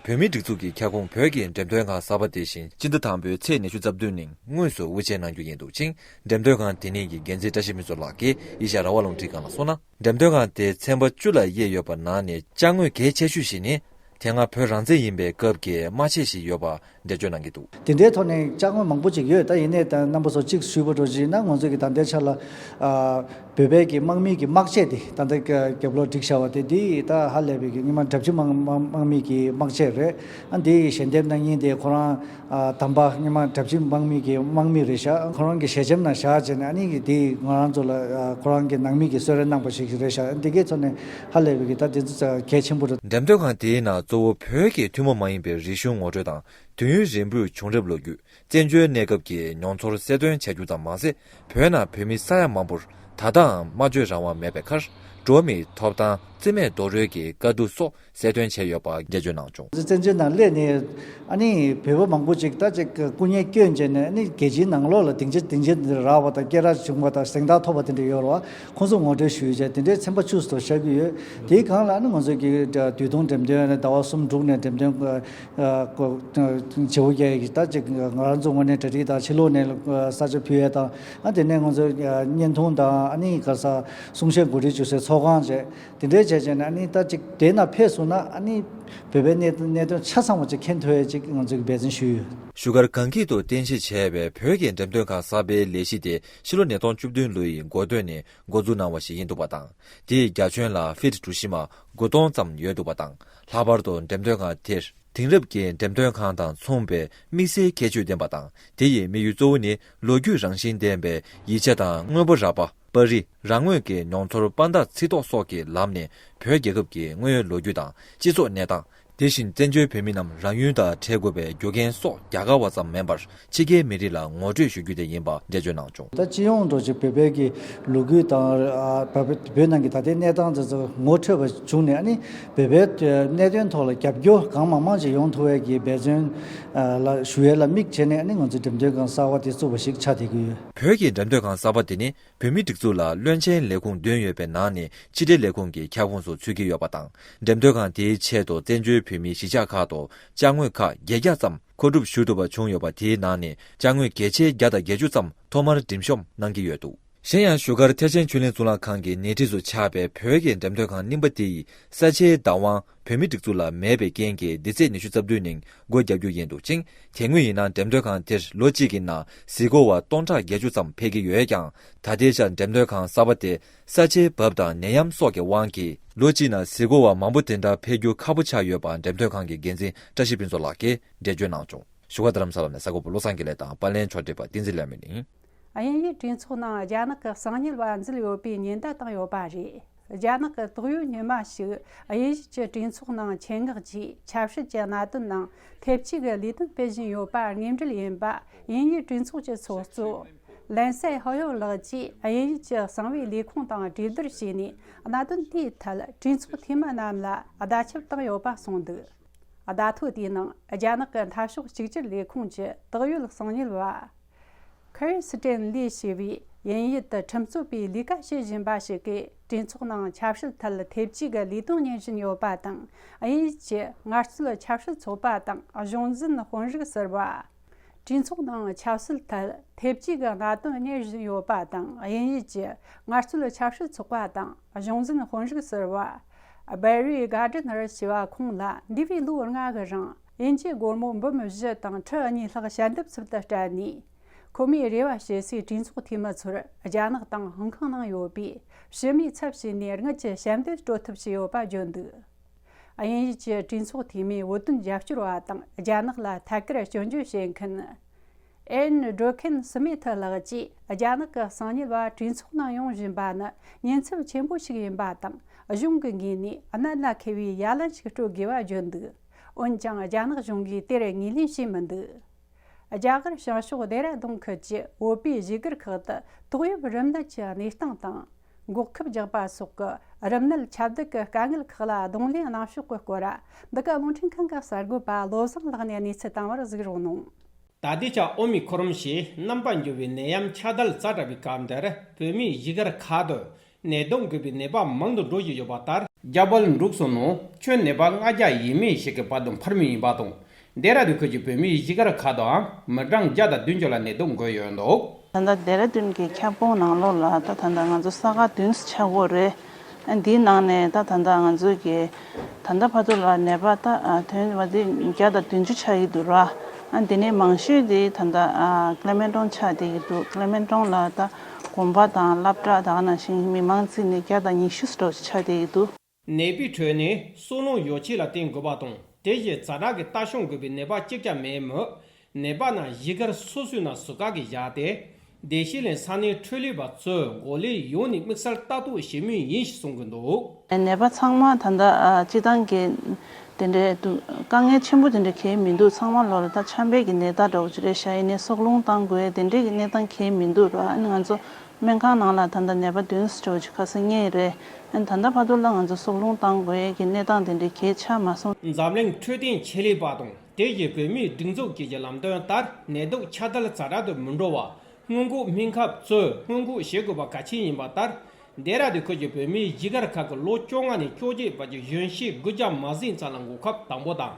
བོད་མིའི་སྒྲིག་འཛུགས་ཀྱི་ཁྱབ་ཁོངས་བོད་ཀྱི་འགྲེམས་སྟོན་ཁང་གསར་པ་དེ་བཞིན་སྤྱི་ཟླ་དང་པོའི་ཚེས་ཉི་ཤུ་རྩ་བདུན་ཉིན་དངོས་སུ་དབུ་འབྱེད་གནང་རྒྱུ་ཡིན་འདུག་ཅིང་། འགྲེམས་སྟོན་ཁང་དེ་ཉིད་ཀྱི་འགན་འཛིན་བཀྲ་ཤིས་མི་ཚོགས་ལགས་ཀྱིས་ཨེ་ཤ་ཡ་རང་དབང་རླུང་འཕྲིན་ཁང་ལ་གསུངས་ན། འགྲེམས་སྟོན་ཁང་དེ་ཚན་པ་བཅུ་ལ་དབྱེ་ཡོད་པ་ནང་ནས་ཅ་དངོས་གལ་ཆེ་ཤོས་ཤིག་ནི། དེ་སྔ་བོད་རང་བཙན་ཡིན་པའི་སྐབས་ཀྱི་དམག་ཆས་ཤིག་ཡོད་པ་འགྲེལ་བརྗོད་གནང་གི་འདུག་དེ་འདྲའི་ཐོག་ནས་ཅ་དངོས་མང་པོ་ཅིག་ཡོད། ད་ཡིན་ནའི་ད་རྣམ་པ་ཚོ་གཅིག་ཞུས་པ་འདྲ་ཅིག་ན་ང་ཚོ་གི་ད་ལྟའི་ཆ་ལ་ཨ་བོད་པའི་གི་དམག་མི་གི་དམག་ཆས་དེ་ད་ལྟ་རྒྱབ་ལོགས་བསྒྲིགས་བཞག་པ་དེ་འདི་ད་ཧ་ལས་པའི་གི་སྔོན་མ་དྲག་ཆུ་དམག་དམག་དམག་མི་གི་དམག་ཆས་རེད། ཨ་འདི་ཞལ་འདེབས་གནང་མཁན་དེ་ཁོ་རང་ཨ་དམ་པ་སྔོན་མ་དྲག་ཆུ་དམག་མི་གི་དམག་མི་རེད་ཤག་ཁོ་རང་གི་ཞལ་ཆེམས་ནང་བཞག་བྱས་ནས་ཨ་ནི་གི་དེ་ང་རང་ཚོ་ལ་ཨ་ཁོ་རང་གི་ནང་མི་གི་གསོལ་རས་གནང་པ་ཞིག་རེད་ཤག་འདི་གའི་ཐོག་ནས་ཧ་ལས་པའི་གི་ད་དེ་ཚོ་གལ་ཆེན་པོ་རེད། འགྲེམས་སྟོན་ཁང་དེའི་ནང་གཙོ་བོ་བོད་ཀྱི་ཐུན་མོང་མ་ཡིན་པའི་རིག་གཞུང་ངོ་སྤྲོད་དང་དུས་ཡུན་རིང་པོའི་བྱུང་རབས་ལོ་རྒྱུས། བཙན་བྱོལ་གནས་སྐབས་ཀྱི་མྱོང་ཚོར་གསལ་སྟོན་བྱ་རྒྱུ་ཙམ་མ་ཟད། བོད་ནང་བོད་མི་ས་ཡ་མང་པོར་ད་ལྟའང་སྨྲ་བརྗོད་རང་དབང་མེད་པའི་ཁར། འགྲོ་བ་མིའི་ཐོབ་ཐང་རྩིས་མེད་རྡོག་རོལ་གྱི་དཀའ་སྡུག་སོགས་གསལ་སྟོན་བྱས་ཡོད་པ་འགྲེལ་བརྗོད་གནང་བྱུང་། བཙན་བྱོལ་ནང་སླེབས་ནས་ཨ་ནི་བོད་པ་མང་པོ་ཅིག་ད་ཅིག་སྐུ་ངལ་བསྐྱོན་བྱས་ནས་ཨ་ནི་རྒྱལ་སྤྱིའི་ནང་ལོགས་ལ་སྡིངས་ཆ་སྡིངས་ཆ་འདི་རག་པ་དང་སྐད་གྲགས་བྱུང་བ་དང་གཟེངས་རྟགས་ཐོབ་པ་དེ་འདྲ་ཡོད་རེད་བ། ཁོང་ཚོ་ངོ་སྤྲོད་ཞུས་བྱས་དེ་འདྲའི་ཚན་པ་བཅུ་ཙམ་ཤར་གྱི་ཡོད། དེའི་སྒང་ལ་ཨ་ནི་ང་ཚོ་གི་དུས་ཐུང་འགྲེམས་སྟོན་ཟླ་བ་གསུམ་དྲུག་ནས་འགྲེམས་སྟོན་ཨ་བྱེད་སྒོ་རྒྱག་ཡག་གི་ད་ཅིག་ང་རང་ཚོ་དངོས་གནས་གྲ་སྒྲིག་དང་ཕྱི་ལོགས་ནས་ས་ཆ་ཕུལ་ཡས་དང་ཨ་དེ་ནས་ང་ཚོ་བརྙན་ཐུང་དང་ཨ་ནི་ག་ས་གསུང་བཤད་གོ་སྒྲིག་ཞུ་སའི་ཚོགས་ཁང་བཅས་དེ་འདྲའི་བྱས་བྱས་ནས་ཨ་ནི་ད་ཅིག་དེ་ན་ཕེབས་སོང་ན་ཨ་ནི་བོད་པའི་གནད་གནད་དོན་ཆ་ཚང་བ་ཅིག་མཁྱེན་ཐུབ་ཡས་ཅིག་ང་ཚོ་གི་འབད་བརྩོན་ཞུས་ཡོད། བཞུགས་སྒར་གངས་སྐྱིད་དུ་རྟེན་གཞི་བྱས་པའི་བོད་ཀྱི་འགྲེམས་སྟོན་ཁང་གསར་པའི་ལས་གཞི་དེ་ཕྱི་ལོ་ཉིས་སྟོང་བཅུ་བདུན་ལོ་ཡི་འགོ་སྟོད་ནས་འགོ་འཛུགས་གནང་བ་ཞིག་ཡིན་འདུག་པ་དང་། དེའི་རྒྱ་ཁྱོན་ལ་ཕིཊ་གྲུ་བཞི་མ་དགུ་སྟོང་ཙམ་ཡོད་འདུག་པ་དང་། ལྷག་པར་དུ་འགྲེམས་སྟོན་ཁང་དེར་དེང་རབས་ཀྱི་འགྲེམས་སྟོན་ཁང་དང་མཚུངས་པའི་དམིགས་བསལ་ཁྱད་ཆོས་ལྡན་པ་དང་། དེ་ཡི་དམིགས་ཡུལ་གཙོ་བོ་ནི་ལོ་རྒྱུས་རང་བཞིན་ལྡན་པའི་ཡིག་ཆ་དང་དངོས་པོ་རག་པ། པར་རིས། རང་ངོས་ཀྱི་མྱོང་ཚོར་དཔང་རྟགས་ཚིག་ཐོ་སོགས་ཀྱི་ལམ་ནས་བོད་རྒྱལ་ཁབ་ཀྱི་དངོས་ཡོད་ལོ་རྒྱུས་དང་སྤྱི་ཚོགས་གནས་སྟངས། དེ་བཞིན་བཙན་བྱོལ་བོད་མི་རྣམས་རང་ཡུལ་དང་འཕྲད་དགོས་པའི་རྒྱུ་རྐྱེན་སོགས་རྒྱ་གར་བ་ཙམ་མིན་པར་ཕྱི་རྒྱལ་མི་རིགས་ལ་ངོ་སྤྲོད་ཞུ་རྒྱུ་དེ་ཡིན་པ་འགྲེལ་བརྗོད་གནང་བྱུང་། ད་སྤྱི་ཡོངས་འགྲོ་ཆེད་བོད་པའི་གི་ལོ་རྒྱུས་དང་ཨ་བོད་བོད་ནང་གི་ད་ལྟའི་གནས་སྟངས་དེ་ཚོ་ངོ་འཕྲོད་པ་བྱུང་ནས་ཨ་ནི་བོད་པའི་གནད་དོན་ཐོག་ལ་རྒྱབ་སྐྱོར་གང་མང་མང་ཅིག་ཡོང་ཐུབ་པའི་གི་འབད་བརྩོན་ཨ་ལ་ཞུ་ཡས་ལ་དམིགས་བྱས་ནས་ཨ་ནི་ང་ཚོས་འགྲེམས་སྟོན་ཁང་གསར་པ་དེ་བཙུགས་པ་ཞིག་ཆགས་བསྡད་ཀྱི་ཡོད། བོད་ཀྱི་འགྲེམས་སྟོན་ཁང་གསར་པ་དེ་ནི། བོད་མིའི་སྒྲིག་འཛུགས་ལ་བློན་ཆེན་ལས་ཁུངས་བདུན་ཡོད་པའི་ནང་ནས་ཕྱི་དྲིལ་ལས་ཁུངས་ཀྱི་ཁྱབ་ཁོངས་སུ་ཚུད་ཀྱི་ཡོད་པ་དང་། འགྲེམས་སྟོན་ཁང་དེའི་ཆེད་དུ་བཙན་བྱོལ་བོད་མིའི་གཞིས་ཆགས་ཁག་ཏུ་ཅ་དངོས་ཁག་བརྒྱད་བརྒྱ་ཙམ་མཁོ་སྒྲུབ་ཞུ་ཐུབ་པ་བྱུང་ཡོད་པ། དེའི་ནང་ནས་ཅ་དངོས་བརྒྱ་ཆའི་བརྒྱ་དང་བརྒྱད་ཅུ་ཙམ་ཐོག་མར་འགྲེམས་ཤོམ་གནང་གི་ཡོད་འདུག་གཞན་ཡང་བཞུགས་སྒར་ཐེག་ཆེན་ཆོས་གླིང་གཙུག་ལག་ཁང་གི་ཉེ་འཁྲིས་སུ་ཆགས་པའི་བོད་ཀྱི་འགྲེམས་སྟོན་ཁང་རྙིང་པ་དེ་ཡི་ས་ཆའི་བདག་དབང་བོད་མིའི་སྒྲིག་འཛུགས་ལ་མེད་པའི་རྐྱེན་གྱིས་འདི་ཚེས་ཉི་ཤུ་རྩ་བདུན་ཉིན་སྒོ་རྒྱག་རྒྱུ་ཡིན་འདུག་ཅིང་། དེ་སྔོན་ཡིན་ན་འགྲེམས་སྟོན་ཁང་དེར་ལོ་གཅིག་གི་ནང་གཟིགས་སྐོར་བ་སྟོང་ཕྲག་བརྒྱད་ཅུ་ཙམ་ཕེབས་ཀྱི་ཡོད་ཀྱང་། ད་ལྟའི་ཆར་འགྲེམས་སྟོན་ཁང་གསར་པ་དེ་ས་ཆའི་བབ་དང་ནད་ཡམས་སོགས་ཀྱི་དབང་གིས་ལོ་གཅིག་ནང་གཟིགས་སྐོར་བ་མང་པོ་དེ་འདྲ་ཕེབས་རྒྱུ་ཁག་པོ་ཆགས་ཡོད་པ་འགྲེམས་སྟོན་ཁང་གི་འགན་འཛིན་བཀྲ་ཤིས་ཕུན་ཚོགས་ལགས་ཀྱིས་འགྲེལ་བརྗོད་གནང་བྱུང་། བཞུགས་སྒར་རྡ་རམ་ས་ལ་ནས་གསར་འགོད་པ་བློ་བཟང་དགེ་ལེགས་དང་པར་ལེན་ཕྱོགས་སྒྲིག་པ་བསྟན་འཛིན་ལྷ་མོ་ཡིན། དབྱིན་ཡུལ་གྲོས་ཚོགས་ནང་རྒྱ་ནག་གི་གསང་ཉུལ་བ་འཛུལ་ཡོད་པའི་ཉེན་བརྡ་བཏང་ཡོད་པ་རེད། རྒྱ་ནག་གི་དོགས་ཡོད་ཉི་མ་ཞིག་དབྱིན་ཡུལ་གྱི་གྲོས་ཚོགས་ནང་ཆེད་མངགས་ཀྱིས་ཆབ་སྲིད་ཀྱི་གནད་དོན་ནང་ཐེབས་ཇུས་ཀྱི་ལས་དོན་སྤེལ་བཞིན་ཡོད་པ་དངོས་འབྲེལ་ཡིན་པ་དབྱིན་ཡུལ་གྲོས་ཚོགས་ཀྱི་ཚོགས་གཙོ་ལན་སའེ་ཧོ་ཡོ་ལགས་ཀྱིས་དབྱིན་ཡུལ་གྱི་གསང་བའི་ལས་ཁུངས་དང་གྲོས་བསྡུར་བྱས་ནས། གནད་དོན་དེའི་ཐད་གྲོས་ཚོགས་འཐུས་མི་རྣམས་ལ་བརྡ་ཁྱབ་བཏང་ཡོད་པ་གསུངས་འདུག་བརྡ་ཐོ་དེའི་ནང་རྒྱ་ནག་གི་འཐབ་ཕྱོགས་གཅིག་གྱུར་ལས་ཁུངས་ཀྱི་དོགས་ཡོད་གསང་ཉུལ་བ་ཁེར་སི་ཏྲེན་ལི་ཞེས་པས་དབྱིན་ཡུལ་དུ་ཁྲིམས་རྩོད་པའི་ལས་ཀ་བྱེད་བཞིན་པ་ཞིག་གིས་གྲོས་ཚོགས་ནང་ཆབ་སྲིད་ཐད་ཐེབས་ཇུས་ཀྱི་ལས་དོན་གཉེར་བཞིན་ཡོད་པ་དང་། དབྱིན་ཡུལ་གྱི་ངལ་རྩོལ་ཆབ་སྲིད་ཚོགས་པ་དང་གཞུང་འཛིན་དཔོན་རིགས་ཟུར་པ། གྲོས་ཚོགས་ནང་ཆབ་སྲིད་ཐད་ཐེབས་ཇུས་ཀྱི་གནད་དོན་གཉེར་བཞིན་ཡོད་པ་དང་། དབྱིན་ཡུལ་གྱི་ངལ་རྩོལ་ཆབ་སྲིད་ཚོགས་པ་དང་གཞུང་འཛིན་དཔོན་རིགས་ཟུར་པ་སྦེ་རི་གྷར་ཌི་ནར་ཞེས་པ་ཁོང་ལ་འདས་པའི་ལོ་ལྔ་གི་རིང་དབྱིན་ཇིའི་སྒོར་མོ་འབུམ་བཞི་དང་ཁྲི་གཉིས་ལྷག་ཞལ་འདེབས་ཚུལ་དུ་སྤྲད་ནས། ཁོ་མོས་རེ་བ་བྱེད་སའི་གྲོས་ཚོགས་འཐུས་མི་ཚོར་རྒྱ་ནག་དང་ཧོང་ཀོང་ནང་ཡོད་པའི་ཕྱི་མིའི་ཚབ་བྱས་ནས་དངུལ་གྱི་ཞལ་འདེབས་སྤྲོད་ཐབས་བྱས་ཡོད་པ་བརྗོད་འདུག་དབྱིན་ཡུལ་གྱི་གྲོས་ཚོགས་འཐུས་མིའི་བོད་དོན་རྒྱབ་སྐྱོར་བ་དང་རྒྱ་ནག་ལ་ཐད་ཀར་སྐྱོན་བརྗོད་བྱེད་མཁན་ཨེན་ཌོ་ཁན་སི་མི་ཐི་ལགས་ཀྱིས་རྒྱ་ནག་གི་གསང་ཉུལ་བ་གྲོས་ཚོགས་ནང་ཡོང་བཞིན་པ་ནི་ཉེན་ཚབས་ཆེན་པོ་ཞིག་ཡིན་པ་དང་། གཞུང་གི་ངོས་ནས་གནད་ལ་འཁེལ་བའི་ཡ་ལན་ཞིག་སྤྲོད་དགོས་པ་བརྗོད་འདུག་འོན་ཀྱང་རྒྱ་ནག་གཞུང་གིས་དེར་ངོས་ལེན་བྱས་མི་འདུག་རྒྱ་གར་བྱང་ཕྱོགས་ལྡེ་ར་ལྡུན་ཁུལ་གྱི་བོད་པའི་བཞུགས་སྒར་ཁག་ཏུ་ཏོག་དབྱིབས་རིམས་ནད་ཀྱི་གནས་སྟངས་དང་། འགོག་ཁབ་རྒྱག་པ་སོགས་ཀྱི་རིམས་ནད་ཁྱབ་གདལ་གྱི་དཀའ་ངལ་ཁག་ལ་གདོང་ལེན་གནང་ཕྱོགས་ཀྱི་སྐོར། འདི་ག་རླུང་འཕྲིན་ཁང་གི་གསར་འགོད་པ་བློ་བཟང་ལགས་ནས་གནས་ཚུལ་བཏང་བར་གཟིགས་རོགས་གནང་། ད་ལྟའི་ཆར་ཨོ་མི་ཁོ་རོན་ཞེས་རྣམ་པར་འགྱུར་བའི་ནད་ཡམས་ཁྱབ་གདལ་ཛ་དྲག་པའི་སྐབས་འདིར་བོད་མིའི་གཞིས་སྒར་ཁག་ཏུ་ནད་དུག་འགོས་པའི་ནད་པ་མང་དུ་འགྲོ་བཞིན་ཡོད་པ་ལྟར། རྒྱ་བལ་འབྲུག་སོགས་ནང་ཁྱོན་ནད་པ་ལྔ་བརྒྱ་ཡས་མས་ཤིག་གི་བར་དུ་འཕར་མུས་ཡིན་པ་དང་། ལྡེ་ར་ལྡུན་ཁུལ་གྱི་བོད་མིའི་གཞིས་སྒར་ཁག་ཏུའང་མི་གྲངས་བརྒྱ་དང་བདུན་ཅུ་ལ་ནད་དུག་འགོས་ཡོད་འདུག་ད་ལྟ་ལྡེ་ར་ལྡུན་གྱི་ཁྱབ་ཁོངས་ནང་ལོགས་ལ་ད་ད་ལྟ་ང་ཚོ་ས་ཁག་བདུན་ཙམ་ཆགས་ཀྱི་ཡོད་རེད། ཨ་འདིའི་ནང་ནས་ད་ད་ལྟ་ང་ཚོ་གི་ད་ལྟ་བར་དུ་ལ་ནད་པ་ད་ཨ་ཐོན་པ་དེ་བརྒྱ་དང་བདུན་ཅུ་ཆགས་ཀྱི་འདུག་ར། ཨ་འདི་ནས་མང་ཤོས་དེ་ད་ལྟ་ཨ་ཀླེ་མེན་ཀྲོང་ཆགས་བསྡད་ཀྱི་འདུག་ཀླེ་མེན་ཀྲོང་ལ་ད་དགོན་པ་དང་སློབ་གྲྭ་དེ་ག་ནང་བཞིན་མི་མང་བརྩིས་ནས་བརྒྱ་དང་ཉི་ཤུ་ཙམ་ཆགས་བསྡད་ཀྱི་འདུག་ནད་པའི་ཁྲོད་ནས་སྲོག་རླུང་ཡོ་བྱད་ལ་བརྟེན་དགོས་པ་དང་། དེ་བཞིན་ཛ་དྲག་གི་ལྟ་སྐྱོང་དགོས་པའི་ནད་པ་གཅིག་ཀྱང་མེད་མོད། ནད་པ་རྣམས་གཞིས་སྒར་སོ་སོའི་ནང་ཟུར་བཀག་གིས་བཞག་སྟེ། བདེ་སྐྱིད་གླིང་ས་གནས་འཕྲོད་ལས་པ་ཚོས་འགོ་ལས་ཡོངས་ནས་དམིགས་བསལ་ལྟ་རྟོག་བྱེད་མུས་ཡིན་ཞེས་གསུང་གི་འདུག་ནད་པ་ཚང་མ་ད་ལྟ་ཨ་སྤྱི་བཏང་གི་དེ་འདྲའི་དུ་དཀའ་ངལ་ཆེན་པོ་དེ་འདྲ་གང་ཡང་མི་འདུག་ཚང་མ་ལོ་ལ་ད་ཆམ་པའི་གི་ནད་རྟགས་འདྲ་བོ་ཅིག་རེད་ཤག་ཡིན་ནའི་སྲོག་རླུང་བཏང་དགོས་དེ་འདྲའི་གི་གནས་སྟངས་གང་ཡང་མི་འདུག་ར། ཨ་ནི་ང་ཚོ་སྨན་ཁང་ནང་ལ་ད་ལྟ་ནད་པ་བདུན་ཙམ་ཅིག་ཁ་སང་རྙེད་རེད། ཨ་ནི་ད་ལྟ་བར་དུ་ལ་ང་ཚོ་སྲོག་རླུང་བཏང་དགོས་ཀྱི་གནས་སྟངས་དེ་འདྲའི་གང་ཡང་ཆགས་མ་སོང་། འཛམ་གླིང་འཕྲོད་བསྟེན་ཆེད་ལས་པ་དང་དེ་བཞིན་བོད་མིའི་སྒྲིག་འཛུགས་བཅས་ཀྱི་ལམ་སྟོན་ལྟར་ནད་དུག་ཁྱབ་གདལ་ཛ་དྲག་ཏུ་མི་འགྲོ་བར་སྔོན་འགོག་སྨན་ཁབ་ཚོས་སྔོན་འགོག་བྱེད་དགོས་པ་གལ་ཆེན་ཡིན་པ་ལྟར། ལྡེ་ར་ལྡུན་ཁུལ་གྱི་བོད་མིའི་གཞིས་སྒར་ཁག་གི་ལོ་བཅོ་ལྔ་ནས་བཅོ་བརྒྱད་བར་གྱི་གཞོན་སྐྱེས་དགུ་བརྒྱ་མ་ཟིན་ཙམ་ལ་འགོག་ཁབ་དང་པོ་དང་།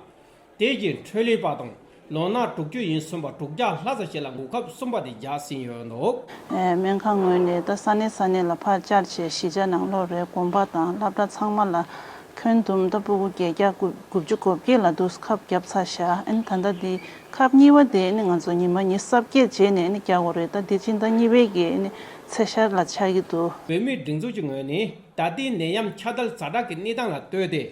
དེ་བཞིན་འཕྲོད་ལས་པ་དང་ལོ་ན་དྲུག་ཅུ་ཡན་ཟིན་པ་དྲུག་བརྒྱ་ལྷག་ཙམ་ཞིག་ལ་འགོག་ཁབ་གསུམ་པ་དེ་བརྒྱབ་ཟིན་ཡོད་འདུག་སྨན་ཁང་ངོས་ནས་ད་ས་གནས་ས་གནས་ལ་ཕར་བཅར་བྱས་གཞིས་ཆགས་ནང་ལོགས་རེད། དགོན་པ་དང་སློབ་གྲྭ་ཚང་མ་ལ་ཁྱོན་བསྡོམས་ད་ཕྲུ་གུ་བརྒྱད་བརྒྱ་དགུ་དགུ་བཅུ་གོ་བརྒྱད་ལ་དུ་ཁབ་བརྒྱབ་ཚར་ཤག་ཨ་ནི་ད་ལྟ་འདི་ཁབ་གཉིས་པ་དེ་ཨ་ནི་ང་ཚོ་ཉི་མ་ཉི་ཤུ་རྩ་བརྒྱད་རྗེས་ནས་ཨ་ནི་རྒྱག་དགོས་རེད། ད་འདི་སྤྱི་ཟླ་གཉིས་པའི་གི་ཨ་ནི་ཚེས་ཤར་ལ་ཆགས་ཀྱི་འདུག་བོད་མིའི་སྒྲིག་འཛུགས་ཀྱི་ངོས་ནས་ད་ལྟའི་ནད་ཡམས་ཁྱབ་གདལ་ཛ་དྲག་གི་གནས་སྟངས་ལ་ལྟོས་ཏེ།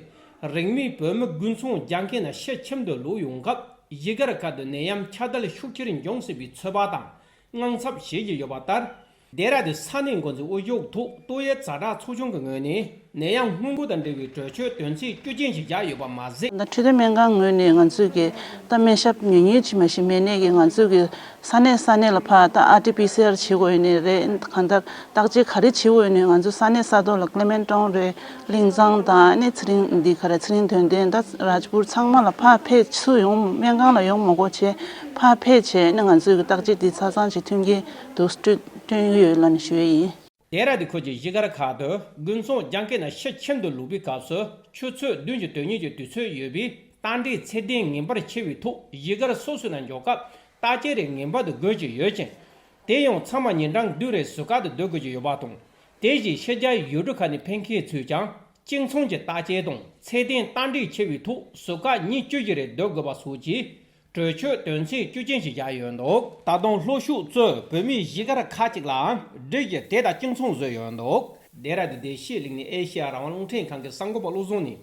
རིང་མིན་བོད་མི་དགུན་ཚོང་རྒྱག་མཁན་རྣམས་ཕྱིར་ཁྱིམ་དུ་ལོག་ཡོང་སྐབས་གཞིས་སྒར་ཁག་ཏུ་ནད་ཡམས་ཁྱབ་གདལ་ཤུགས་ཆེར་འབྱུང་སྲིད་པའི་ཚོད་དཔག་དང་དངངས་འཚབ་བྱེད་བཞིན་ཡོད་པ་ལྟར། ལྡེ་ར་ལྡུན་ས་གནས་འགོ་འཛིན་དབུ་བཞུགས་ཐོག་ཏོག་དབྱིབས་ཛ་དྲག་ཚོགས་ཆུང་གི་ངོས་ནས་ནད་ཡམས་སྔོན་འགོག་དང་འབྲེལ་བའི་གྲོས་ཆོད་དོན་ཚན་བཅུ་ཅན་ཞིག་བཞག་ཡོད་པ་མ་ཟད། ད་འཕྲོད་བསྟེན་སྨན་ཁང་ངོས་ནས་ང་ཚོས་ཀྱི་ད་སྨན་ཞབས་ཉུང་ཉུང་ཅིག་མ་གཏོགས་མེད་ནས་ཀྱི་ང་ཚོས་ཀྱི་ས་གནས་ས་གནས་ལ་ཕར་ད་ཨར་ཊི་པི་སི་ཨར་བྱེད་དགོས་ཡོད་ནི་རེད། གང་ལྟར་བརྟག་དཔྱད་ག་རེ་བྱེད་དགོས་ཡོད་ནི་ང་ཚོ་ས་གནས་ས་ཐོག་ལ་ཀླེ་མེན་ཀྲོང་རེད། གླིང་ཚང་དང་ཨ་ནི་ཚེ་རིང་འདི་ག་རེ་ཚེ་རིང་དོན་ལྡན་ད་རཱཇ་པུར་ཚང་མ་ལ་ཕར་ཕེབས་ཚུར་ཡོང་སྨན་ཁང་ལ་ཡོང་མ་དགོས་བྱས་ཕར་ཕེབས་བྱས་ཨ་ནི་ང་ཚོས་ཀྱི་བརྟག་དཔྱད་འདི་ཆ་ཚང་ཅིག་མཐུན་རྐྱེན་དུ་སྤྲོད་སྟོན་གྱི་ཡོད་ལབ་ནས་ཞུ་ཡས་ཡིན། ལྡེ་ར་ལྡུན་ཁུལ་གྱི་གཞིས་སྒར་ཁག་ཏུ་དགུན་ཚོང་རྒྱག་མཁན་རྣམས་ཕྱིར་ཁྱིམ་དུ་ལོག་པའི་སྐབས་སུ་ཆུ་ཚོད་བདུན་གྱི་དོན་གཉེར་གྱི་དུས་ཚོད་ཡོད་པས་རྟ་དྲེལ་ཚད་ལྡན་ངེས་པར་ཕྱེ་བའི་ཐོག་གཞིས་སྒར་སོ་སོའི་ནང་འབྱོར་སྐབས་རྟ་དྲེལ་རེ་ངེས་པར་དུ་དགོས་ཀྱི་ཡོད་ཅིང་། དེ་ཡང་ཚང་མ་ཉིན་གྲངས་བདུན་རེ་ཟུར་བཀག་ཏུ་སྡོད་དགོས་ཀྱི་ཡོད་པ་དང་། དེ་བཞིན་ཕྱི་རྒྱལ་ཡུལ་གྲུ་ཁག་ནས་ཕེབས་མཁན་ཚོས་ཀྱང་གཅིག་མཚུངས་ཀྱི་བརྟག་དཔྱད་དང་ཚད་ལྡན་བསྟར་འདྲི་བྱས་པའི་ཐོག་ཟུར་བཀག་ཉིན་བཅུ་བཞི་རེ་སྡོད་དགོས་པ་སོགས་ཀྱི་གྲོས་ཆོད་དོན་ཚན་བཅུ་ཅན་ཞིག་བཞག་ཡོད་འདུག་ད་དུང་ལྷོ་ཕྱོགས་གཙོས་བོད་མིའི་གཞིས་སྒར་ཁག་ཅིག་ལའང་སྒྲིག་གཞི་དེ་དང་གཅིག་མཚུངས་བཟོས་ཡོད་འདུག་ལྡེ་ར་ལྡུན་བདེ་སྐྱིད་གླིང་ནས་ཨེ་ཤེ་ཡ་རང་དབང་རླུང་འཕྲིན་ཁང་གི་གསར་འགོད་པ་བློ་བཟང་ནས།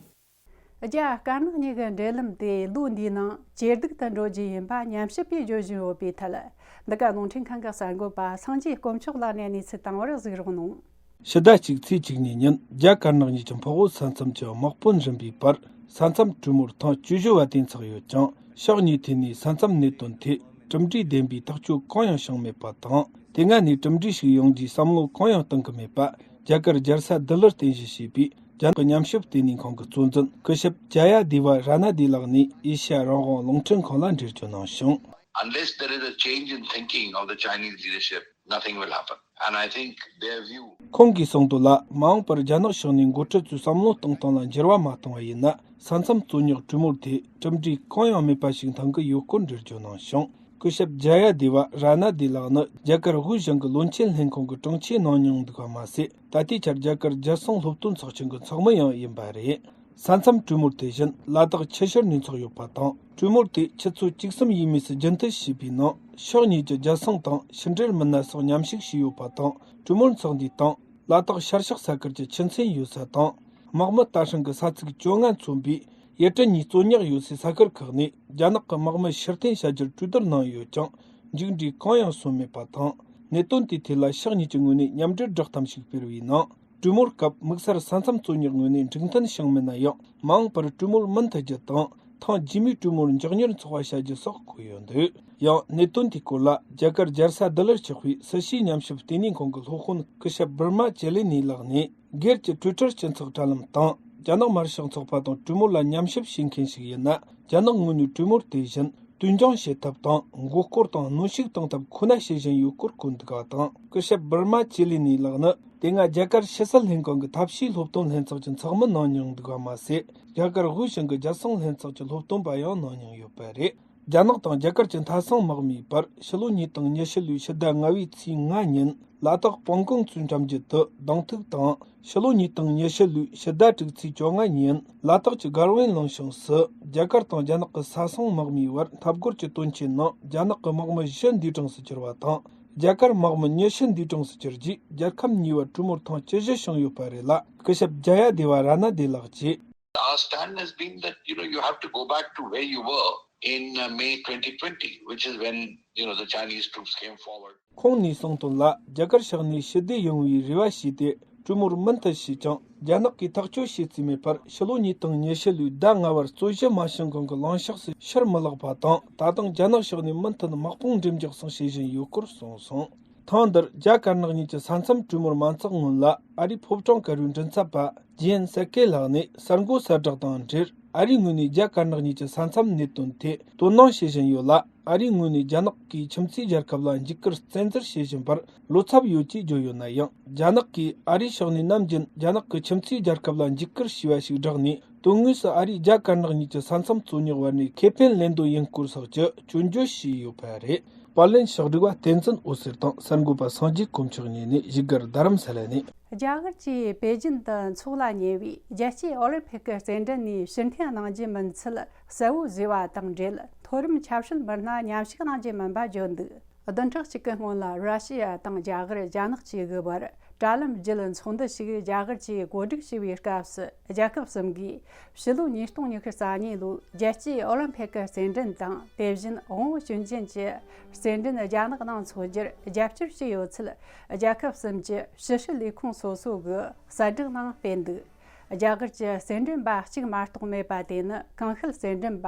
རྒྱ་དཀར་ནག་གཉིས་ཀྱི་འབྲེལ་ལམ་དེ་ལོ་འདིའི་ནང་ཇེ་སྡུག་ཏུ་འགྲོ་རྒྱུ་ཡིན་པ་ཉམས་ཞིབ་པས་བརྗོད་བཞིན་ཡོད་པའི་ཐད། འདི་ག་རླུང་འཕྲིན་ཁང་གི་གསར་འགོད་པ་སངས་རྒྱས་དཀོན་མཆོག་ལགས་ནས་གནས་ཚུལ་བཏང་བར་གཟིགས་རོགས་གནང་། ཕྱི་ཟླ་གཅིག་ཚེས་བཅུ་གཉིས་ཉིན་རྒྱ་དཀར་ནག་གཉིས་ཀྱི་འཕགས་བོད་ས་མཚམས་ཀྱི་དམག་དཔོན་རིམ་པའི་བར་ས་མཚམས་གྲོས་མོལ་ཐེངས་བཅུ་བཞི་བ་དེ་འཚོགས་ཡོད་ཀྱང་། ཕྱོགས་གཉིས་ཐད་ནས་ས་མཚམས་གནད་དོན་ཐད་གྲུབ་འབྲས་ལྡན་པའི་ཐག་གཅོད་གང་ཡང་བྱུང་མེད་པ་དང་། དེ་སྔ་ནས་གྲུབ་འབྲས་ཤིག་ཡོང་རྒྱུའི་བསམ་བློ་གང་ཡང་གཏོང་གི་མེད་པ། རྒྱ་གར་རྒྱལ་ས་ལྡི་ལིར་རྟེན་གཞི་བྱས་པའི་རྒྱ་ནག་གི་ཉམས་ཞིབ་ལྟེ་གནས་ཁང་གི་གཙོ་འཛིན་སྐུ་ཞབས་ཇ་ཡ་དེ་བ་ར་ན་དེ་ལགས་ནས་ཨེ་ཤ་ཡ་རང་དབང་རླུང་འཕྲིན་ཁང་ལ་འགྲེལ་བརྗོད་གནང་བྱུང་། Unless there is a change in thinking of the Chinese leadership, nothing will happen. And I think their view. ཁོང་གིས་གསུངས་དོན་ལ། མ་འོངས་པར་རྒྱ་ནག་ཕྱོགས་ནས་འགོ་ཁྲིད་ཚོའི་བསམ་བློ་གཏོང་སྟངས་ལ་འགྱུར་བ་མ་བཏང་བ་ཡིན་ན། ས་མཚམས་རྩོད་རྙོག་གྲོས་མོལ་དེ་གྲུབ་འབྲས་གང་ཡང་མེད་པ་ཞིག་འཐོན་གྱི་ཡོད་སྐོར་འགྲེལ་བརྗོད་གནང་བྱུང་། སྐུ་ཞབས་ཇ་ཡ་དེ་བ་ར་ན་དེ་ལགས་ནི་རྒྱ་གར་དབུས་གཞུང་གི་བློན་ཆེན་ལྷན་ཁང་གི་དྲུང་ཆེ་གནང་མྱོང་འདུག་པ་མ་ཟད། ད་ལྟའི་ཆར་རྒྱ་གར་རྒྱལ་སྲུང་སློབ་སྟོན་ཚོགས་ཆུང་གི་ཚོགས་མི་ཡང་ཡིན་པ་རེད། ས་མཚམས་གྲོས་མོལ་དེ་བཞིན་ལ་དྭགས་ཆུ་ཤུར་ནས་འཚོགས་ཡོད་པ་དང་། གྲོས་མོལ་དེ་ཆུ་ཚོད་བཅུ་གསུམ་ཡས་མས་སུ་རྒྱུན་མཐུད་བྱས་པའི་ནང་། ཕྱོགས་གཉིས་ཀྱི་རྒྱལ་སྲུང་དང་ཕྱི་འབྲེལ་མི་སྣ་སོགས་མཉམ་ཞུགས་བྱས་ཡོད་པ་དང་། གྲོས་མོལ་འཚོགས་འདུའི་སྟེང་། ལ་དྭགས་ཤར་ཕྱོགས་ས་ཁུལ་གྱི་ཆུ་ཚན་ཡོད་ས་དང་། དམག་མི་ལྟ་སྲུང་གི་ས་ཚིགས་བཅོ་ལྔ་མཚོན་པའི་ཡུལ་གྲུ་གཉིས་རྩོད་རྙོག་ཡོད་སའི་ས་ཁུལ་ཁག་ནས་རྒྱ་ནག་གི་དམག་མི་ཕྱིར་འཐེན་བྱ་རྒྱུར་གྲོས་བསྡུར་གནང་ཡོད་ཀྱང་། མཇུག་འབྲས་གང་ཡང་སོན་མེད་པ་དང་། གནད་དོན་དེའི་ཐད་ལ་ཕྱོགས་གཉིས་ཀྱི་ངོས་ནས་མཉམ་འབྲེལ་བསྒྲགས་གཏམ་ཞིག་སྤེལ་བའི་ནང་། གྲོས་མོལ་སྐབས་དམིགས་བསལ་ས་མཚམས་རྩོད་རྙོག་ངོས་ནས་འགྲིག་མཐུན་བྱུང་མེད་ན་ཡང་། མ་འོངས་པར་གྲོས་མོལ་མུ་མཐུད་རྒྱུ་དང་། ཐེངས་རྗེས་མའི་གྲོས་མོལ་མགྱོགས་མྱུར་འཚོགས་པ་བྱ་རྒྱུ་སོགས་འཁོད་ཡོད་འདུག་ཡང་གནད་དོན་དེའི་སྐོར་ལ་རྒྱ་གར་རྒྱལ་ས་ལྡི་ལིར་ཆགས་པའི་སྲིད་བྱུས་ཉམས་ཞིབ་ལྟེ་གནས་ཁང་གི་སློབ་དཔོན་སྐུ་ཞབས་བྷར་མ་ཅེ་ལི་ནི་ལགས་ནས། སྒེར་གྱི་ཊུའི་ཊར་སྤྱི་ཚོགས་དྲ་ལམ་དང་། རྒྱ་ནག་དམར་ཤོག་ཚོགས་པ་དང་གྲོས་མོལ་ལ་མཉམ་ཞུགས་བྱེད་མཁན་ཞིག་ཡིན་ན། རྒྱ་ནག་ངོས་ནས་གྲོས་མོལ་དེ་བཞིན་དུས་འགྱངས་བྱེད་ཐབས་དང་། མགོ་སྐོར་དང་གནོན་ཤུགས་གཏོང་ཐབས་ཁོ་ན་བྱེད་བཞིན་ཡོད་སྐོར་བཀོད་འདུག་པ་དང་། སྐུ་ཞབས་བྷར་མ་ཅེ་ལི་ནི་ལགས་ནི། དེ་སྔ་རྒྱ་གར་ཕྱི་སྲིད་ལྷན་ཁང་གི་ཐབས་ཤེས་སློབ་སྟོན་ལྷན་ཚོགས་ཀྱི་ཚོགས་མི་གནང་མྱོང་འདུག་པ་མ་ཟད། རྒྱ་གར་དབུས་གཞུང་གི་རྒྱལ་སྲུང་ལྷན་ཚོགས་ཀྱི་སློབ་སྟོན་པ་ཡང་གནང་མྱོང་ཡོད་པ་རེད། རྒྱ་ནག་དང་རྒྱ་གར་གྱི་མཐའ་སྲུང་དམག་མིའི་བར་ཕྱི་ལོ་ཉིས་སྟོང་ཉི་ཤུ་ལོའི་ཕྱི་ཟླ་ལྔ་བའི་ཚེས་ལྔ་ཉིན་ལ་དྭགས་པང་ཀོང་མཚོའི་འགྲམ་རྒྱུད་དུ་གདོང་ཐུག་དང་། ཕྱི་ལོ་ཉིས་སྟོང་ཉི་ཤུ་ལོའི་ཕྱི་ཟླ་དྲུག་ཚེས་བཅོ་ལྔ་ཉིན་ལ་དྭགས་ཀྱི་སྒར་ཝན་ལུང་ཞང་སུ་རྒྱ་གར་དང་རྒྱ་ནག་གི་ས་སྲུང་དམག་མིའི་བར་འཐབ་རྒོལ་གྱི་དོན་རྐྱེན་ནང་རྒྱ་ནག་གི་དམག་མི་བཞི་འདས་གྲོངས་སུ་གྱུར་བ་དང་། རྒྱ་གར་དམག་མི་ཉི་ཤུ་འདས་གྲོངས་སུ་གྱུར་རྗེས། རྒྱལ་ཁབ་གཉིས་བར་གྲོས་མོལ་ཐེངས་བཅུ་བཞི་བྱུང་ཡོད་པ་རེད་ལ། སྐུ་ཞབས་ཇ་ཡ་དེ་བ་ར་ན་དེ་ལགས་ཀྱིས། Our stand has been that, you know, you have to go back to where you were in, uh, May twenty twenty, which is when, you know, the Chinese troops came forward. ཁོང་ནས་གསུངས་དོན་ལ། རྒྱ་གར་ཕྱོགས་ནས་ཞི་བདེ་ཡོང་བའི་རེ་བ་བྱས་ཏེ་གྲོས་མོལ་མུ་མཐུད་བྱས་ཀྱང་། རྒྱ་ནག་གིས་ཐག་གཅོད་བྱེད་རྩིས་མེད་པར། ཕྱི་ལོ་ཉིས་སྟོང་ཉི་ཤུ་ལོའི་ཟླ་ལྔ་བར་རྩོད་གཞི་མ་བྱུང་གོང་གི་ལངས་ཕྱོགས་སུ་ཕྱིར་མི་ལོག་པ་དང་། ད་དུང་རྒྱ་ནག་ཕྱོགས་ནས་མུ་མཐུད་དམག་དཔུང་འགྲེམས་རྒྱག་སོགས་བྱེད་བཞིན་ཡོད་སྐོར་གསུངས་སོང་། ཐེངས་འདིར་རྒྱ་དཀར་ནག་གཉིས་ཀྱི་ས་མཚམས་གྲོས་མོལ་མ་འཚོགས་སྔོན་ལ། ཨ་རིའི་ཕོ་བྲང་དཀར་པོའི་མགྲིན་ཚབ་པ་ཇི་ཡན་སེ་ཀེ་ལགས་ནས་གསར་འགོད་གསལ་བསྒྲགས་དང་འབྲེལ། ཨ་རིའི་ངོས་ནས་རྒྱ་དཀར་ནག་གཉིས་ཀྱི་ས་མཚམས་གནད་དོན་ཐད་དོ་སྣང་བྱེད་བཞིན་ཡོད་ལ། ཨ་རིའི་ངོས་ནས་རྒྱ་ནག་གིས་ཁྱིམ་མཚེས་རྒྱལ་ཁབ་ལ་འཇིགས་སྐུལ་བཙན་འཛུལ་བྱེད་བཞིན་པར་བློ་འཚབ་ཡོད་ཅེས་བརྗོད་ཡོད་ན་ཡང་། རྒྱ་ནག་གིས་ཨ་རིའི་ཕྱོགས་ནས་ནམ་རྒྱུན་རྒྱ་ནག་གི་ཁྱིམ་མཚེས་རྒྱལ་ཁབ་ལ་འཇིགས་སྐུལ་བྱས་པ་ཞིག་བསྒྲགས་ནས། དོན་དངོས་སུ་ཨ་རིས་རྒྱ་དཀར་ནག་གཉིས་ཀྱི་ས་མཚམས་རྩོད་རྙོག་བར་ནས་ཁེ་ཕན་ལེན་འདོད་ཡིན་སྐོར་སོགས་ཀྱི་སྐྱོན་བརྗོད་བྱས་ཡོད་པ་རེད། པར་ལེན་ཕྱོགས་སྒྲིག་པ་བསྟན་འཛིན་འོད་ཟེར་དང་གསར་འགོད་པ་སངས་རྒྱས་དཀོན་མཆོག་གཉིས་ནས་བཞུགས་སྒར་རྡ་རམ་ས་ལ་ནས། རྒྱ་གར་གྱིས་པེ་ཅིན་དུ་འཚོགས་ལ་ཉེ་བའི་རྒྱལ་སྤྱིའི་ཨོ་ལིམ་ཕིག་གི་རྩེད་འགྲན་ནས་ཕྱིར་འཐེན་གནང་རྒྱུ་མིན་ཚུལ་གསལ་བོ་བཟོས་པ་དང་འབྲེལ། མཐོ་རིམ་ཆབ་སྲིད་མི་སྣ་མཉམ་ཞུགས་གནང་རྒྱུ་མིན་པ་བརྗོད་འདུག་བདུན་ཕྲག་གཅིག་གི་སྔོན་ལ། ར་ཤི་ཡ་དང་རྒྱ་གར། རྒྱ་ནག་བཅས་ཀྱི་བར་དྲ་ལམ་བརྒྱུད་ཚོགས་འདུ་ཞིག་རྒྱ་གར་གྱིས་གོ་སྒྲིག་བྱས་པའི་སྐབས་སུ། རྒྱལ་ཁབ་གསུམ་གྱིས་ཕྱི་ལོ་ཉིས་སྟོང་ཉི་ཤུ་རྩ་གཉིས་ལོའི་རྒྱལ་སྤྱིའི་ཨོ་ལིམ་ཕིག་གི་རྩེད་འགྲན་དང་། དེ་བཞིན་དབང་པོ་སྐྱོན་ཅན་གྱི་རྩེད་འགྲན་རྒྱ་ནག་ནང་འཚོགས་རྒྱུར་རྒྱབ་སྐྱོར་བྱས་ཡོད་ཚུལ། རྒྱལ་ཁབ་གསུམ་གྱི་ཕྱི་སྲིད་ལས་ཁུངས་སོ་སོ་གི་གསལ་བསྒྲགས་ནང་སྤེལ་འདུག་རྒྱ་གར་གྱི་རྩེད་འགྲན་པ་གཅིག་མ་གཏོགས་མེད་པ་དེ་ནི་གང་ཤེད་རྩེད་འགྲན་པ་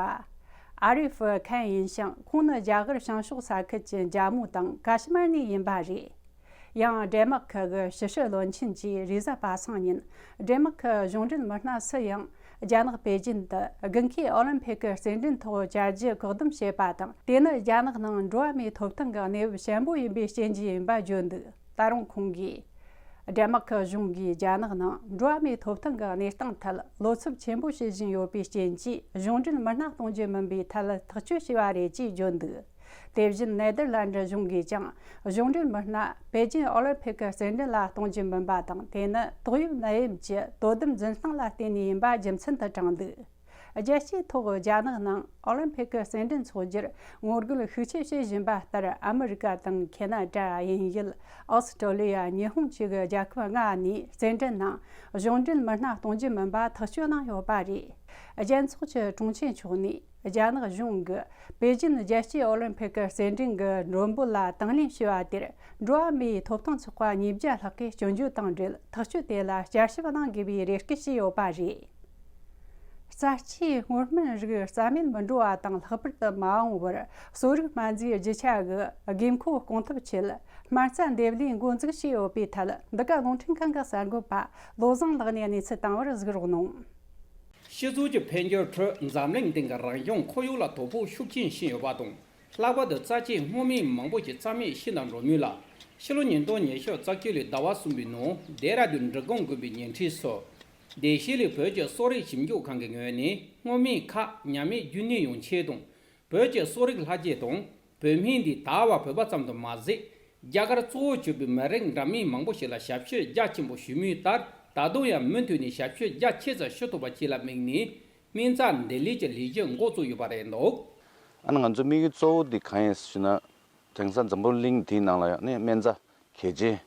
ཨ་རི་ཧྥི་ཁན་ཡིན་ཞིང་། ཁོང་ནི་རྒྱ་གར་བྱང་ཕྱོགས་ས་ཁུལ་གྱི་ཇམ་མུ་དང་ཀ་ཤི་མིར་ནས་ཡིན་པ་རེད། ཡང་ཌེན་མག་གི་ཕྱི་སྲིད་བློན་ཆེན་གྱིས་རེས་གཟའ་པ་སངས་ཉིན། ཌེན་མག་གི་གཞུང་འབྲེལ་མི་སྣ་སུ་ཡང་རྒྱ་ནག་པེ་ཅིན་དུ་དགུན་ཁའི་ཨོ་ལིམ་ཕིག་གི་རྩེད་འགྲན་ཐོག་བཅར་རྒྱུ་བཀག་སྡོམ་བྱས་པ་དང་། དེ་ནི་རྒྱ་ནག་ནང་འགྲོ་བ་མིའི་ཐོབ་ཐང་གི་གནས་བབ་ཞན་པོ་ཡིན་པའི་རྐྱེན་གྱིས་ཡིན་པ་བརྗོད་འདུག་ད་རུང་ཁོང་གིས། ཌེན་མག་གི་གཞུང་གིས་རྒྱ་ནག་ནང་འགྲོ་བ་མིའི་ཐོབ་ཐང་གི་གནས་སྟངས་ཐད་བློ་འཚབ་ཆེན་པོ་བྱེད་བཞིན་ཡོད་པའི་རྐྱེན་གྱིས། གཞུང་འབྲེལ་མི་སྣ་གཏོང་རྒྱུ་མིན་པའི་ཐད་ཐག་གཅོད་བྱས་པ་རེད་ཅེས་བརྗོད་འདུག་དེ་བཞིན་ནེ་དར་ལན་ཌི་གཞུང་གིས་ཀྱང་གཞུང་འབྲེལ་མི་སྣ་པེ་ཅིན་ཨོ་ལིམ་ཕིག་གི་རྩེད་འགྲན་ལ་གཏོང་རྒྱུ་མིན་པ་དང་། དེ་ནི་ཏོག་དབྱིབས་ནད་ཡམས་ཀྱི་དོ་དམ་འཛིན་སྟངས་ལ་བརྟེན་ནས་ཡིན་པ་རྒྱུ་མཚན་དུ་དྲངས་འདུག་རྒྱལ་སྤྱིའི་ཐོག་རྒྱ་ནག་ནང་ཨོ་ལིམ་ཕིག་གི་རྩེད་འགྲན་འཚོགས་རྒྱུར་ངོ་རྒོལ་ཤུགས་ཆེ་བྱེད་བཞིན་པ་ལྟར། ཨ་མི་རི་ཀ་དང་ཁེ་ན་ཌ། དབྱིན་ཡུལ། ཨོ་སི་ཀྲོ་ལི་ཡ། ཉི་ཧོང་བཅས་ཀྱི་རྒྱལ་ཁབ་ལྔ་ནས་རྩེད་འགྲན་ནང་གཞུང་འབྲེལ་མི་སྣ་གཏོང་རྒྱུ་མིན་པ་ཐག་གཅོད་གནང་ཡོད་པ་རེད། རྒྱལ་ཚོགས་ཀྱི་དྲུང་ཆེ་མཆོག་ནས་རྒྱ་ནག་གཞུང་གིས་པེ་ཅིན་རྒྱལ་སྤྱིའི་ཨོ་ལིམ་ཕིག་གི་རྩེད་འགྲན་གྱི་མགྲོན་འབོད་ལ་དང་ལེན་བྱས་པ་དེར། འགྲོ་བ་མིའི་ཐོབ་ཐང་ཚོགས་པ་ཉིས་བརྒྱ་ལྷག་གིས་སྐྱོན་བརྗོད་དང་འབྲེལ། ཐག་གཅོད་དེ་ལ་བསྐྱར་ཞིབ་གནང་དགོས་པའི་རེ་སྐུལ་བྱས་ཡོད་པ་རེད། རྩ་ཆེའི་སྔོ་སྨན་རིགས་རྩ་མེད་མི་འགྲོ་བ་དང་ལྷག་པར་དུ་མ་འོངས་པར་གསོ་རིག་སྨན་རྫས་རྒྱུ་ཆ་གི་དགོས་མཁོ་སྐོང་ཐབས་ཆེད། སྨན་རྩ་འདེབས་ལས་འགོ་འཛུགས་བྱས་ཡོད་པའི་ཐད། འདི་ག་རླུང་འཕྲིན་ཁང་གི་གསར་འགོད་པ་བློ་བཟང་ལགས་ནས་གནས་ཚུལ་བཏང་བར་གཟིགས་རོགས་གནང་། སྤྱི་ཚོགས་ཀྱི་འཕེལ་འགྱུར་ཁྲོད་འཛམ་གླིང་སྟེང་གི་རང་བྱུང་ཁོར་ཡུག་ལ་དོ་ཕོག་ཤུགས་ཆེན་ཕྱིན་ཡོད་པ་དང་། ལྷག་པར་དུ་རྩ་ཆེའི་སྔོ་སྨན་མང་པོ་ཞིག་རྩ་མེད་ཕྱིན་དང་འགྲོ་མུས་ལ། ཕྱི་ལོ་ཉིས་སྟོང་ཉི་ཤུ་རྩ་བརྒྱད་ལོའི་ཟླ་བ་གསུམ་པའི་ནང་ལྡེ་ར་ལྡུན་འབྲི་གུང་དགོན་པའི་ཉེ་འཁྲིས་སུ། བདེ་སྐྱིད་ལས་བོད་ཀྱི་གསོ་རིག་ཞིབ་འཇུག་ཁང་གི་ངོས་ནས་སྔོ་སྨན་ཁག་ཉམས་མེད་རྒྱུན་གནས་ཡོང་ཆེད་དང་། བོད་ཀྱི་གསོ་རིག་ལྷ་སྐྱེས་དང་བོད་སྨན་འདིས་ད་བར་བོད་པ་ཙམ་དུ་མ་ཟད། རྒྱ་གར་གཙོ་བོ་གྱུར་པའི་མི་རིགས་འདྲ་མིན་མང་པོ་ཞིག་ལ་ཞབས་ཞུ་རྒྱ་ཆེན་པོ་ཞུས་མུས་ལྟར། ད་དུང་ཡང་མུ་མཐུད་ནས་ཞབས་ཞུ་རྒྱ་ཆེ་ཙམ་ཞུ་ཐུབ་པ་བཅས་ལ་དམིགས་ནས། སྨན་རྩ་འདེབས་ལས་ཀྱི་ལས་གཞི་འགོ་བཙུགས་ཡོད་པ་རེད་འདུག་ཨ་ནི་ང་ཚོའི་དམིགས་ཡུལ་གཙོ་བོ་འདི་གང་ཡིན་ཟེར་ན། དེང་སང་འཛམ་བུ་གླིང་འདིའི་ནང་ལ་ཡང་ནི་སྨན་རྩ་གལ་ཆེ།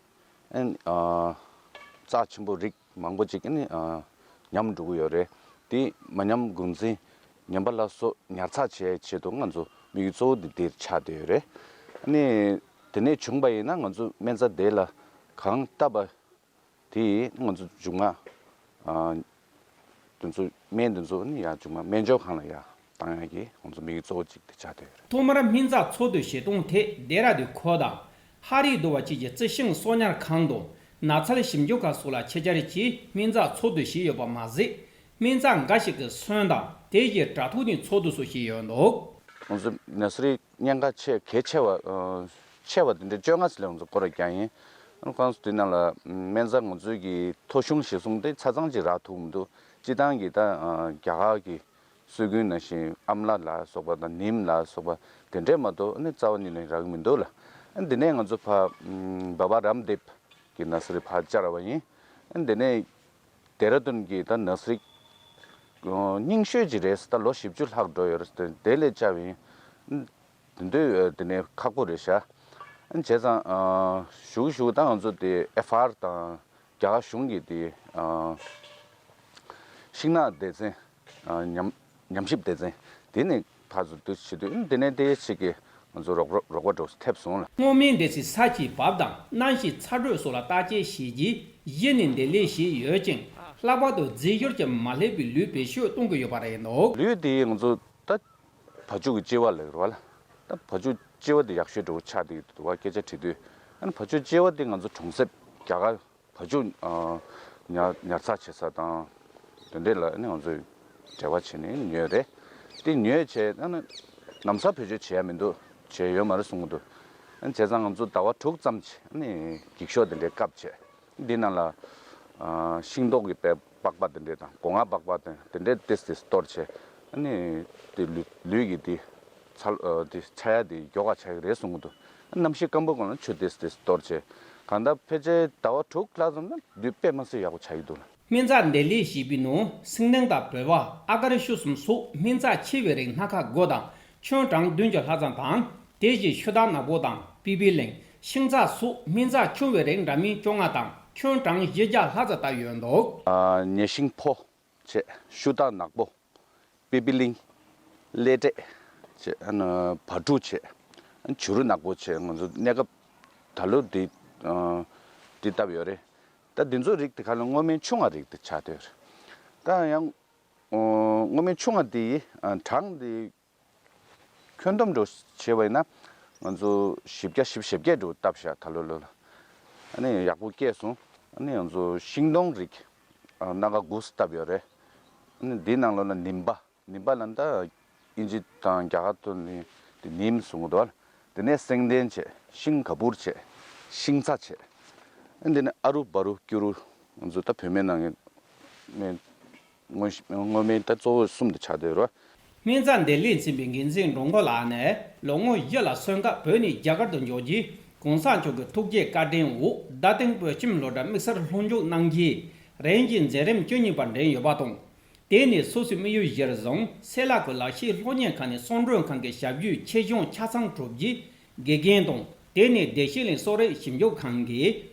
ཨ་ནི་ཨ་རྩ་ཆེན་པོ་རིགས་མང་པོ་ཅིག་ཨ་ནི་ཨ་ཉམས་འགྲོ་གི་ཡོད་རེད། དེ་མ་ཉམས་གོང་ཚད་ཉམས་པ་སླར་གསོ་ཉར་ཚགས་བྱེད་ཆེད་དུ་ང་ཚོ་དམིགས་ཡུལ་གཙོ་བོ་འདི་འདིར་ཆགས་བསྡད་ཡོད་རེད། ཨ་ནི་དེ་ནས་བྱུང་བ་ཡིན་ན་ང་ཚོ་སྨན་རྩ་དེ་ལ་གང་བཏབ་པ། དེ་ཡིས་ང་ཚོ་མཇུག་མ། ཨ། དེ་ཚོ་སྨན་དེ་ཚོ་ནི་ཡང་མཇུག་མ་སྨན་སྦྱོར་ཁང་ལ་ཡང་བཏང་ཡག་གི་ང་ཚོ་དམིགས་ཡུལ་གཙོ་བོ་གཅིག་དེ་ཆགས་བསྡད་ཡོད་རེད། ཐོག་མར་སྨན་རྩ་འཚོལ་བསྡུ་བྱེད་སྟངས་ཐད་ལྡེ་ར་ལྡུན་ཁུལ་དང་། ཧ་རི་དུ་བ་བཅས་ཀྱི་རྩི་ཤིང་གསོག་ཉར་ཁང་དང་ནགས་ཚལ་ཞིབ་འཇུག་ཁང་སོགས་ལ་ཆེད་བཅར་གྱིས་སྨན་རྩ་འཚོལ་བསྡུ་བྱས་ཡོད་པ་མ་ཟད། སྨན་རྩ་འགའ་ཞིག་གི་སོན་དང་དེ་བཞིན་དྲ་ཐོག་ནས་འཚོལ་བསྡུ་སོགས་བྱས་ཡོད་འདུག་ང་ཚོ་ནར་སི་རི་གཉན་ཁ་ཆེ་གལ་ཆེ་བ། ཨ། ཆེ་བ་དེ་འདྲའི་བཅོ་ལྔ་ཙམ་ལ་ང་ཚོ་སྐོར་ར་རྒྱག་ཡིན། ཨ་ནི་ཁོང་ཚོ་དེ་ནང་ལ་སྨན་རྩ་ང་ཚོའི་གི་ཐོ་གཞུང་གཞིར་བཟུང་དེ་ཆ་ཚང་ཅིག་རག་ཐུབ་མི་འདུག་སྤྱིར་བཏང་གི་ད་ཨ་རྒྱ་གར་གི་སྲོལ་རྒྱུན་ནང་བཞིན་ཨམ་ལ་ལ་སོགས་པ་དང་ནིམ་ལ་སོགས་པ་དེ་འདྲས་མ་གཏོགས་ཨ་ནི་རྩ་བ་ཉིད་ནས་རག་གི་མི་འདུག་ལ། ཨ་ནི་དེ་ནས་ང་ཚོ་ཕ་བ་བ་རམ་དེབ་ཀྱི་ནར་སི་རི་ཕར་བཅར་བ་ཡིན། ཨ་ནི་དེ་ནས་ལྡེ་ར་ལྡུན་གྱི་ད་ནར་སི་རི་རྙིང་ཤོས་ཅིག་རེད། ད་ལོ་བཞི་བཅུ་ལྷག་འགྲོ་ཡོད་རེད། དེ་ལས་བཅར་བ་ཡིན། དེ་དུས་དེ་ནས་ཁག་པོ་རེད་ཤག་བྱས་ཙང་ཞུ་ཞུ་ད་ང་ཚོ་དེ་ཨེཕ་ཨར་དང་རྒྱ་གར་གཞུང་གི་དེ་ཤིང་ནགས་སྡེ་ཚན་ཉམས་ཉམས་ཞིབ་སྡེ་ཚན་དེ་ནས་ཕར་ཚུར་བསྡུ་བྱེད་དུས་དེ་ནས་དེ་ཞིག་གིས་ང་ཚོ་རོགས་རོགས་པ་འདྲ་བོ་ཐེབས་སོང་ལ། སྔོ་སྨན་འདི་ཚོས་ས་ཆའི་བབ་དང་གནམ་གཤིས་ཚ་དྲོད་སོགས་ལ་བརྟག་དཔྱད་བྱས་རྗེས་གཞི་ནས་འདེབས་ལས་བྱས་ཡོད་ཅིང་། ལྷག་པར་དུ་རྫས་སྦྱོར་གྱིས་མ་བསླད་པའི་ལུད་བེད་སྤྱོད་གཏོང་གི་ཡོད་པ་རེད་འདུག་ལུད་དེ་ང་ཚོ་ད་བ་ཕྱུགས་ཀྱི་ལྕི་བ་ལབ་རེད་བ་ལ། ད་བ་ཕྱུགས་ལྕི་བ་དེ་ཡག་ཤོས་འདྲ་བོ་ཆགས་བསྡད་ཀྱི་འདུག་བ། སྐད་ཆ་དྲིས་དུས་ཨ་ནི་བ་ཕྱུགས་ལྕི་བ་དེ་ང་ཚོ་གྲོང་གསེབ་རྒྱ་གར་བ་ཕྱུགས་ཨ་ཉར་ཉར་ཚགས་བྱེད་ས་དང་དེ་འདྲས་ལ་ཨ་ནི་ང་ཚོས་འབྲེལ་བ་བྱས་ནས་ཉོས་རེད། དེ་ཉོས་བྱས་ཨ་ནི་ལམ་སང་བེད་སྤྱོད་བྱེད་ཡ་མི་འདུག་བྱེད་ཡོད་མ་རེད་གསུང་གི་འདུག་ཨ་ནི་བྱས་ཙང་ང་ཚོ་ཟླ་བ་དྲུག་ཙམ་བྱས་ཨ་ནི་འགྱིག་ཤོག་དེ་འདྲས་བཀབ་བྱས། འདི་ནང་ལ་ཨ་ཤིང་ཏོག་གི་པགས་པ་དེ་འདྲས་དང་སྒོ་ང་པགས་པ་དེ་དེ་འདྲས་ཏེས་ཏེས་གཏོར་བྱས། ཨ་ནི་དེ་ལུད་ལུད་ཀྱི་དེ་ཚ་ཨ་དེ་ཚ་ཡ་དེ་མགྱོགས་པ་ཆགས་ཀྱི་རེད་གསུང་གི་འདུག་གནམ་གཤིས་སྐམ་པོ་སྒང་ལ་ཆུ་ཏེས་ཏེས་གཏོར་བྱས། གང་ལྟར་ཕལ་ཆེར་ཟླ་བ་དྲུག་ལྷག་ཙམ་ན་ལུད་དཔེ་མ་སྲིད་ཡག་པོ་ཆགས་ཀྱི་འདུག་ལ། སྨན་རྩ་འདེབས་ལས་བྱེད་པའི་ནང་སིང་སྣེ་དང་བོད་བ། ཨ་གར་ཤུ་གསུམ་སོགས་སྨན་རྩ་ཆེ་བའི་རིགས་སྣ་ཁ་དགུ་དང་ཁྱོན་གྲངས་བདུན་ཅུ་ལྷག་ཙམ་དང་། དེ་བཞིན་ཤུ་དང་ནག་པོ་དང་པི་པི་ལིང་། ཤིང་ཚ་སོགས་སྨན་རྩ་ཆུང་བའི་རིགས་འདྲ་མིན་བཅོ་ལྔ་དང་ཁྱོན་གྲངས་བཞི་བརྒྱ་ལྷག་ཙམ་བཏབ་ཡོད་འདུག་ཨ་ཉེ་ཤིང་ཕོ་བྱས། ཤུ་དང་ནག་པོ། པི་པི་ལིང་། ཀླད་འབྲས་བྱས། ཨ་ནི་བ་ཕྲུག་བྱས། ཨ་ནི་བྱུ་རུ་ནག་པོ་བྱས། ང་ཚོ་གནས་སྐབས་ད་ལོ་འདི་ཨ་འདི་བཏབ་ཡོད་རེད། ད་འདི་ཚོ་རིགས་དེ་ག་ལ་སྔོ་སྨན་ཆུང་བ་རིགས་དེ་ཆགས་བསྡད་ཡོད་རེད། ད་ཡང་ཨོ་སྔོ་སྨན་ཆུང་བ་འདི་ཨ་གྲངས་འདི་ཁྱོན་བསྡོམས་འགྲོ་བྱས་པ་ཡིན་ན་ང་ཚོ་བཞི་བརྒྱ་བཞི་བཅུ་ཞེ་བརྒྱད་འགྲོ་བཏབ་ཤག་ད་ལོ་ལོ་ལ། ཨ་ནི་ཡག་པོ་སྐྱེས་སོང་། ཨ་ནི་ང་ཚོ་ཤིང་སྡོང་རིགས་ཨ་སྣ་ཁ་དགུ་བཏབ་ཡོད་རེད། ཨ་ནི་འདི་ནང་ལོགས་ལ་ནིམ་པ། ནིམ་པ་ལ་ད་ཨིན་ཇི་དང་རྒྱ་གར་ཐོག་ནས་དེ་ནིམ་གསུང་གི་འདུག་བ། དེ་ནས་སེང་ལྡེང་བྱས། ཤིང་ག་པུར་བྱས། ཤིང་ཚ་བྱས། ཨ་འདི་ནས་ཨ་རུ་བ་རུ་སྐྱུ་རུ། ང་ཚོ་ད་བོད་སྨན་ནང་གི་སྨན་སྔོན་སྔོན་སྨན་ད་གཙོ་བོ་གསུམ་དེ་ཆགས་བསྡད་ཡོད་རེད། སྨན་རྩིས་འདི་ལས་ཚན་པའི་འགན་འཛིན་འགྲོ་མགོན་ལགས་ནས་ལོ་ངོ་བཞི་ལ་སོན་ཁ་བོད་ནས་རྒྱ་གར་དུ་འབྱོར་རྗེས་གོང་ས་མཆོག་གི་ཐུགས་རྗེ་བཀའ་དྲིན་འོག་རྡ་སྟེང་བོད་ཁྱིམ་སློབ་གྲྭ་དམིགས་བསལ་སློབ་འཇུག་གནང་རྗེས་རིམ་གྱིས་མཛད་རིམ་བཅུ་གཉིས་པར་འདྲེན་ཡོད་པ་དང་། དེ་ནས་སོ་སོའི་དམིགས་ཡུལ་གཞིར་བཟུང་སེ་ལ་ཀུ་ལ་ཤེས་སློབ་གཉེར་ཁང་ནས་གསུང་གྲོས་ཁང་གི་ཞབས་ཞུའི་ཆེད་སྦྱོང་ཆ་ཚང་གྲུབ་རྗེས་དགེ་རྒན་དང་དེ་ནས་བདེ་སྐྱིད་གླིང་གསོ་རིག་ཞིབ་འཇུག་ཁང་གི་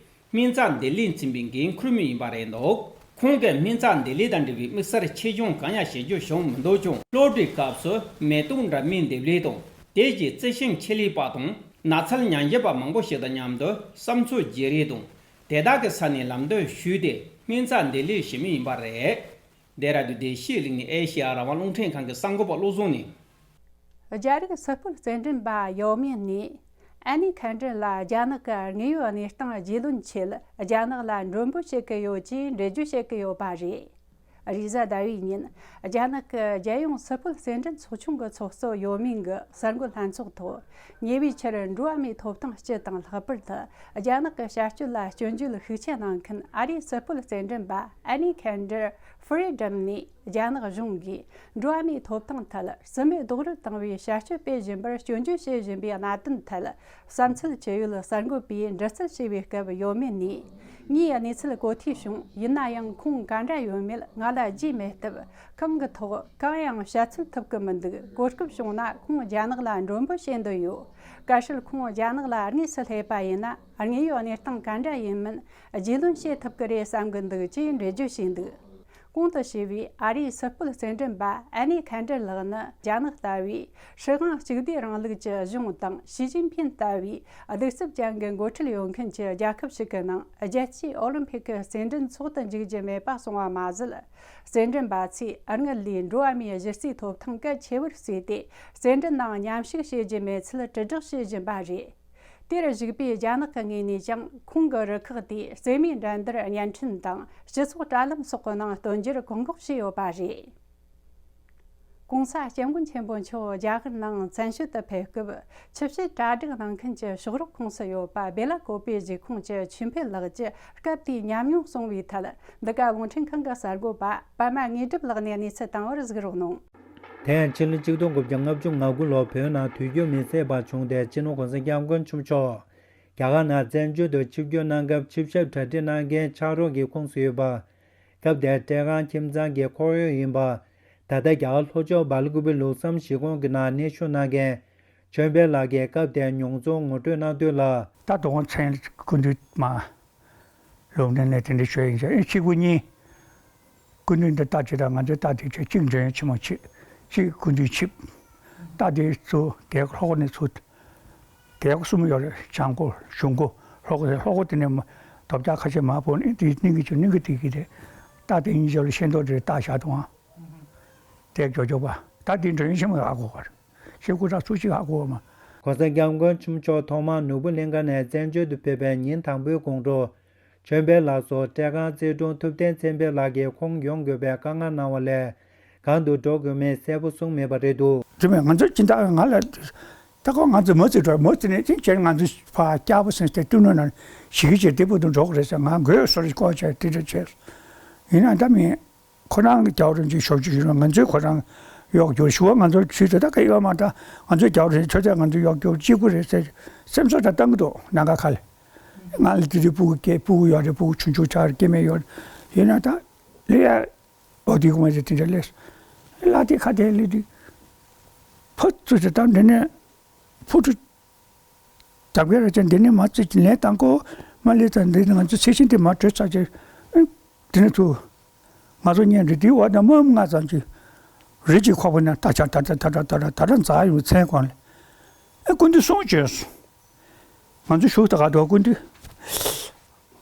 སྨན་རྩིས་འདི་ལས་ཚན་པའི་འགན་འཁུར་མུས་ཡིན་པ་རེད་འདུག་ཁོང་གིས་སྨན་རྩིས་འདི་ལས་དང་འབྲེལ་བའི་དམིགས་བསལ་ཆེད་སྦྱོང་གང་ཡང་བྱེད་རྒྱུ་བྱུང་མི་འདུག་ཀྱང་སློབ་ཁྲིད་སྐབས་སུ་མེ་ཏོག་འདྲ་མིན་འདེབས་ལས་དང་དེ་རྗེས་རྩི་ཤིང་ཆེད་ལས་པ་དང་ནགས་ཚལ་ཉམས་ཞིབ་པ་མང་པོ་ཞིག་དང་མཉམ་དུ་བསམ་ཚུལ་བརྗེ་རེས་དང་དེ་དག་གི་ས་ནས་ལམ་སྟོན་ཞུས་ཏེ་སྨན་རྩིས་འདི་ལས་བྱེད་མུས་ཡིན་པ་རེད། ལྡེ་ར་ལྡུན་བདེ་སྐྱིད་གླིང་ནས་ཨེ་ཤེ་ཡ་རང་དབང་རླུང་འཕྲིན་ཁང་གི་གསར་འགོད་པ་བློ་བཟང་ནས། རྒྱ་རིགས་སིལ་སྤོལ་རྩེད་འགྲན་པ་ཡའོ་མིན་ནི་ཨན་ནི་ཁན་ཏྲེར་ལ་རྒྱ་ནག་གི་དངོས་ཡོད་གནས་སྟངས་རྒྱུས་ལོན་ཆེད་རྒྱ་ནག་ལ་མགྲོན་འབོད་བྱེད་ཀྱི་ཡོད་ཅེས་འགྲེལ་བརྗོད་བྱེད་ཀྱི་ཡོད་པ་རེད། རེས་གཟའ་ཟླ་བའི་ཉིན་རྒྱ་ནག་གི་རྒྱལ་ཡོངས་སིལ་སྤོལ་རྩེད་འགྲན་ཚོགས་ཆུང་གི་ཚོགས་གཙོ་ཡའོ་མིན་གྱིས་གསར་འགོད་ལྷན་ཚོགས་ཐོག་ཉེ་བའི་ཆར་འགྲོ་བ་མིའི་ཐོབ་ཐང་སྤྱི་དང་ལྷག་པར་དུ་རྒྱ་ནག་གི་བྱ་སྤྱོད་ལ་སྐྱོན་བརྗོད་ཤུགས་ཆེ་གནང་མཁན་ཨ་རིའི་སིལ་སྤོལ་རྩེད་འགྲན་པ་ཨན་ནི་ཁན་ཏྲེར་ཧྥི་རི་ཌམ་ནས། རྒྱ་ནག་གཞུང་གིས་འགྲོ་བ་མིའི་ཐོབ་ཐང་ཐད་བརྩི་མེད་རྡོག་རོལ་བཏང་བའི་བྱ་སྤྱོད་སྤེལ་བཞིན་པར་སྐྱོན་བརྗོད་བྱེད་བཞིན་པའི་གནད་དོན་ཐད་བསམ་ཚུལ་ཇི་ཡོད་གསར་འགོད་པས་འདྲི་རྩད་བྱས་པའི་སྐབས་ཡའོ་མིན་ནས། ངས་གནས་ཚུལ་གོ་ཐོས་བྱུང་། ཡིན་ན་ཡང་ཁོང་ག་འདྲ་ཡོད་མེད་ང་ལ་བརྗེད་མེད་སྟབས་གང་གི་ཐོག་གང་ཡང་བཤད་ཚུལ་ཐུབ་ཀྱི་མི་འདུག་གོ་སྐབས་བྱུང་ན་ཁོང་རྒྱ་ནག་ལ་མགྲོན་འབོད་བྱེད་འདོད་ཡོད། གལ་སྲིད་ཁོང་རྒྱ་ནག་ལ་དངོས་སུ་སླེབས་པ་ཡིན་ན་དངོས་ཡོད་གནས་སྟངས་ག་འདྲ་ཡིན་མིན་རྒྱུས་ལོན་བྱེད་ཐུབ་ཀྱི་རེད་བསམ་གྱི་འདུག་ཅེས་འགྲེལ་བརྗོད་བྱས་འདུག་གོང་དུ་ཞུས་པའི་ཨ་རིའི་སིལ་སྤོལ་རྩེད་འགྲན་པ་ཨན་ནི་ཁན་ཏྲེ་ལགས་ནི་རྒྱ་ནག་ལྟ་བུའི་སྲིད་དབང་གཅིག་སྡུད་རིང་ལུགས་ཀྱི་གཞུང་དང་ཞི་ཅིན་ཕིན་ལྟ་བུའི་གདུག་རྩུབ་ཅན་གྱི་འགོ་ཁྲིད་ཡོད་མཁན་གྱི་རྒྱལ་ཁབ་ཞིག་གི་ནང་རྒྱལ་སྤྱིའི་ཨོ་ལིམ་ཕིག་གི་རྩེད་འགྲན་འཚོགས་དུ་འཇུག་རྒྱུ་མེད་པ་སོང་བ་མ་ཟད། རྩེད་འགྲན་པ་ཚོས་དངུལ་ལས་འགྲོ་བ་མིའི་གཞི་རྩའི་ཐོབ་ཐང་གལ་ཆེ་བར་བརྩིས་ཏེ་རྩེད་འགྲན་ནང་མཉམ་ཞུགས་བྱེད་རྒྱུ་མེད་ཚུལ་དྲིལ་བསྒྲགས་བྱེད་བཞིན་པ་རེད། དེར་གཞིགས་པའི་རྒྱ་ནག་གི་ངོས་ནས་ཀྱང་ཁོང་གི་རུ་ཁག་དེས་རྩེད་མོའི་འགྲན་བསྡུར་བརྙན་འཕྲིན་དང་སྤྱི་ཚོགས་དྲ་ལམ་སོགས་ཀྱི་ནང་སྟོན་རྒྱུར་བཀག་འགོག་བྱས་ཡོད་པ་རེད། ༸གོང་ས་༸སྐྱབས་མགོན་ཆེན་པོ་མཆོག་རྒྱ་གར་ནང་བཙན་བྱོལ་དུ་ཕེབས་སྐབས་ཆུ་བཤད་གྲ་སྒྲིག་གནང་མཁན་གྱི་ཕྱོགས་རོགས་ཁོངས་སུ་ཡོད་པ་སྦེ་ལ་ཀོ་པའི་གཞིས་ཁོངས་ཀྱི་ཆོས་འཕེལ་ལགས་ཀྱིས་སྐབས་དེའི་ཉམས་མྱོང་གསུངས་པའི་ཐད་འདི་ག་རླུང་འཕྲིན་ཁང་གི་གསར་འགོད་པ་པདྨ་དངོས་གྲུབ་ལགས་ནས་གནས་ཚུལ་བཏང་བར་གཟིགས་རོགས་གནང་། དེ་ཡང་ཕྱི་ལོ་ཆིག་སྟོང་དགུ་བརྒྱ་ལྔ་བཅུ་ང་དགུ་ལོར་བོད་ནང་དུས་རྒྱུན་མི་བསད་པ་བྱུང་སྟེ་སྤྱི་ནོར་༸གོང་ས་༸སྐྱབས་མགོན་ཆེན་པོ་མཆོག་རྒྱ་གར་ནང་བཙན་བྱོལ་དུ་ཆིབས་བསྒྱུར་གནང་སྐབས་ཆིབས་ཞབས་གྲ་སྒྲིག་གནང་མཁན་ཕྱག་རོགས་ཀྱི་ཁོངས་སུ་ཡོད་པ། སྐབས་དེར་བཀྲས་ཁང་ཁྱིམ་ཚང་གི་ཁོར་ཡུག་ཡིན་པ། ད་ལྟ་རྒྱ་གར་ལྷོ་ཕྱོགས་སྦེལ་ཀོབ་ལུགས་བསམ་གཞིས་ཁོངས་ཀྱི་ནང་གནས་བཞུགས་གནང་མཁན་ཆོས་འཕེལ་ལགས་ཀྱིས་སྐབས་དེར་མྱོང་ཚོར་ངོ་སྤྲོད་གནང་དུས་ལ། ད་དུང་མཚན་སྐུ་མདུན་མ། ལུང་འདྲེན་ནས་དེ་འདྲ་ཞུ་ཡིན་ཅེས་ཨེ་གཅིག་པུ་གཉིས། སྐུ་མདུན་འདི་ལྟ་ཅི་དང་ང་ཚོའི་ལྟ་དེ་ཆེ་གཅིག་འདྲེན་ཆེན་མོ་ཆེ་གཅིག་སྐུ་མདུན་ཆིབས། ལྟ་དེ་ཚོ་རྒྱལ་ཁབ་ལྷོ་ཁ་ནས་ཚུར། རྒྱལ་ཁབ་གསུམ་ཡོད་རེད། བྱང་ཁོ་གཞུང་ཁོ་ལྷོ་ཁོ་ལྷོ་ཁོ་དེ་ནས་མ་དོ་བྱ་ཁ་ཤས་མ་བོ་ནི་དེ་སྙིང་གི་ཆུ་སྙིང་གི་དེ་གི་དེ་ལྟ་དེ་གཉིས་ཆོ་ལ་ཤེས་མདོག་དེ་ལྟ་བཞག་དང་། དེ་ཇོ་ཇོ་པ་ད་དེ་འདྲེན་ཆེན་མོ་ཡག་གོ་བར། ཤེས་ཁུ་ར་ཚུགས་ཤིག་ཧ་གོ་བ་མ། ༸གོང་ས་༸སྐྱབས་མགོན་ཆེན་པོ་མཆོག་ཐོག་མར་ནོར་བུ་གླིང་ཁ་ནས་བཙན་བྱོལ་དུ་ཕེབས་པའི་ཉིན་དང་པོའི་དགོང་དྲོ། ཆོས་འཕེལ་ལགས་སུ་བཀྲས་ཁང་རྩེ་དྲུང་ཐུབ་བསྟན་ཚེ་འཕེལ་ལགས་ཀྱིས་ཁོང་ཡོང་དགོས་པའི་བཀའ་མངགས་གནང་བ་ལས། གང་དུ་འགྲོ་དགོས་མིན་གསལ་པོ་གསུངས་མེད་པ་རེད་འདུག་དེ་མིན་ང་ཚོ་སྦྱིན་བདག་ང་ལ། ད་ཁོ་ང་ཚོ་མ་བརྩི་འགྲོ་མ་བརྩི་ནས་དེ་བྱས་ང་ཚོ་ཕ་སྐྱ་བོ་སེང་སྟེ་སྟོད་ནུ་ན་ཞིག་བྱས་དེ་བུ་དུ་འགྲོ་གི་རེད་ཟེར་ང་དགོས་སོ་རེ་སྐོར་བྱས་དེ་འདྲ་བྱས། ཡིན་ན་ད་མིན། ཁོ་རང་གི་རྒྱལ་བ་རིན་པོ་ཆེ་ཞབས་ཕྱི་ཞུ་ན་ང་ཚོས་ཁོ་རང་གཡོག་རྒྱུ་ཞུ་བ་ང་ཚོར་ཚུལ་དེ་ད་ག་ཡོད་མ་ད་ང་ཚོའི་རྒྱལ་བ་རིན་པོ་ཆེ་ཆོས་དད་ང་ཚོས་གཡོག་རྒྱུ་གཅིག་པུ་རེད་ཟེར་སེམས་གསོ་ད་བཏང་གི་འདུག་ནང་ཁ་ཁ་ལ། ང་ལ་དེ་དུས་སྤུ་གུ་སྐྱེ་སྤུ་གུ་ཡོད་རེད། སྤུ་གུ་ཆུང་ཆུང་ཆགས་རེད། སྐྱེ་དམན་ཡོད་རེད། ཡིན་ན་ད་ལས་ཡ་འོ་དེ་གོང་མ་ཞིག་དེ་འདྲ་ལས་ལ་དེ་ཁ་དེ་ལས་དེ་ཕོ་ཚོས་ད་འདི་ནས་ཕུ་ཁྲུ། རྒྱབ་ཀྱི་རེ་ཅན་འདི་ནི་མ་ཚིག་ལས་དང་གོ་མ་ལས་དང་འདི་ནི་ང་ཚོ་ཚེ་ཤིང་དེ་མ་གྲོས་ཚར་ཅིག་དེ་ནི་ཚུ་ང་ཚོ་གཉེན་སྒྲིག་དེའི་འོག་ནས་མ་ལྔ་ཙམ་ཅིག་རི་གཅིག་ཁོག་པ་ནས་ད་ཆ་ད་ད་ད་ད་ད་ད་ད་འཛག་ཡོང་མཚན་གོང་ལས་ཨེ་སྐུ་མདུན་གསུང་བྱོས་སོང་། ང་ཚོ་བཞུགས་ད་ག་དོ་སྐུ་མདུན།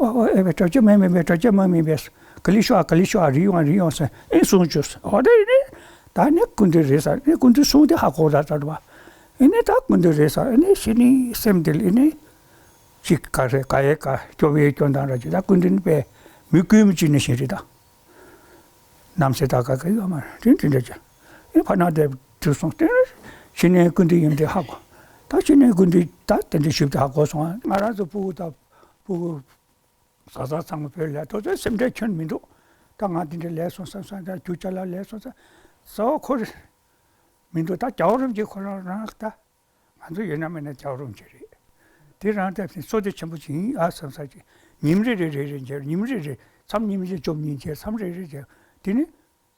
ཨོ་ཨོ་ཨེ་བས་གྲོགས་ཅན་མ་མིན་པས་གྲོགས་ཅན་མ་མིན་པས་ག་ལི་ཤོག་ཨ་ག་ལི་ཤོག་ཨ་རི་ཡོང་ཨ་རི་ཡོང་ཟེར་ཨེ་གསུང་བྱོས་སོང་། ཨོ་ད་ཡིན་ནི་ད་ནི་སྐུ་མདུན་རེད་ཟེར་ནི་སྐུ་མདུན་གསུང་དེ་ཧ་གོ་ད་ད་དོ་བ། ཨེ་ནི་ད་སྐུ་མདུན་རེད་ཟེར་ཨེ་ནི་ཤི་ནི་སེམས་དེ་ལ་ཨེ་ནི། ཅིག་ག་རེ་ག་ཡེ་ག་སྐྱོ་བའི་སྐྱོ་མདངས་ར་ཅིག་ད་སྐུ་མདུན་པས་མི་རྒོད་མི་ཅིག་ནི་ཞིག་རེད་ད། ནམ་སེ་ད་ག་ག་ཡོད་མ་རེད་དེ་འདྲ་ཅིག་ཨེ་ཕ་ན་དེ་དུས་སོང་དེ་ཤི་ནས་སྐུ་མདུན་ཡིན་དེ་ཧ་གོ། ད་ཤི་ནས་སྐུ་མདུན་ད་དེ་འདྲ་ཞིབ་ཏུ་ཧ་གོ་སོང་ང་རང་ཚོ་སྤུ་གུ་ད་སྤུ་གུ་བཟའ་ཚང་ཚང་མ་བོད་ལས་ཐོག་ཚོད་སེམས་ཁྲལ་ཁྱོན་མི་འདུག་ད་ང་དེ་འདྲ་ལས་སོང་བསམ་བསམ་ད་རྒྱུ་ཅ་ལག་ལས་སོང་བསམ་ཟ་བ་ཁོ་རེ། མི་འདུག་ད་རྒྱལ་བ་རིན་པོ་ཆེ་ཁོ་རང་རང་ད་ང་ཚོ་ཡོད་ན་མེད་ན་རྒྱལ་བ་རིན་པོ་ཆེ་རེད། དེ་རང་སྟབས་བདེ་བསོད་བདེ་ཆེན་པོ་ཅིག་ཡིན་ཨ་བསམ་ས་ཅིག་ཉིན་རེ་རེ་རེ་རེ་མཇལ། ཉིན་རེ་རེ་མཚམས་ཉིན་རེ་བཅོ་ཉིན་མཇལ། མཚམས་རེ་རེ་མཇལ། དེ་ནི་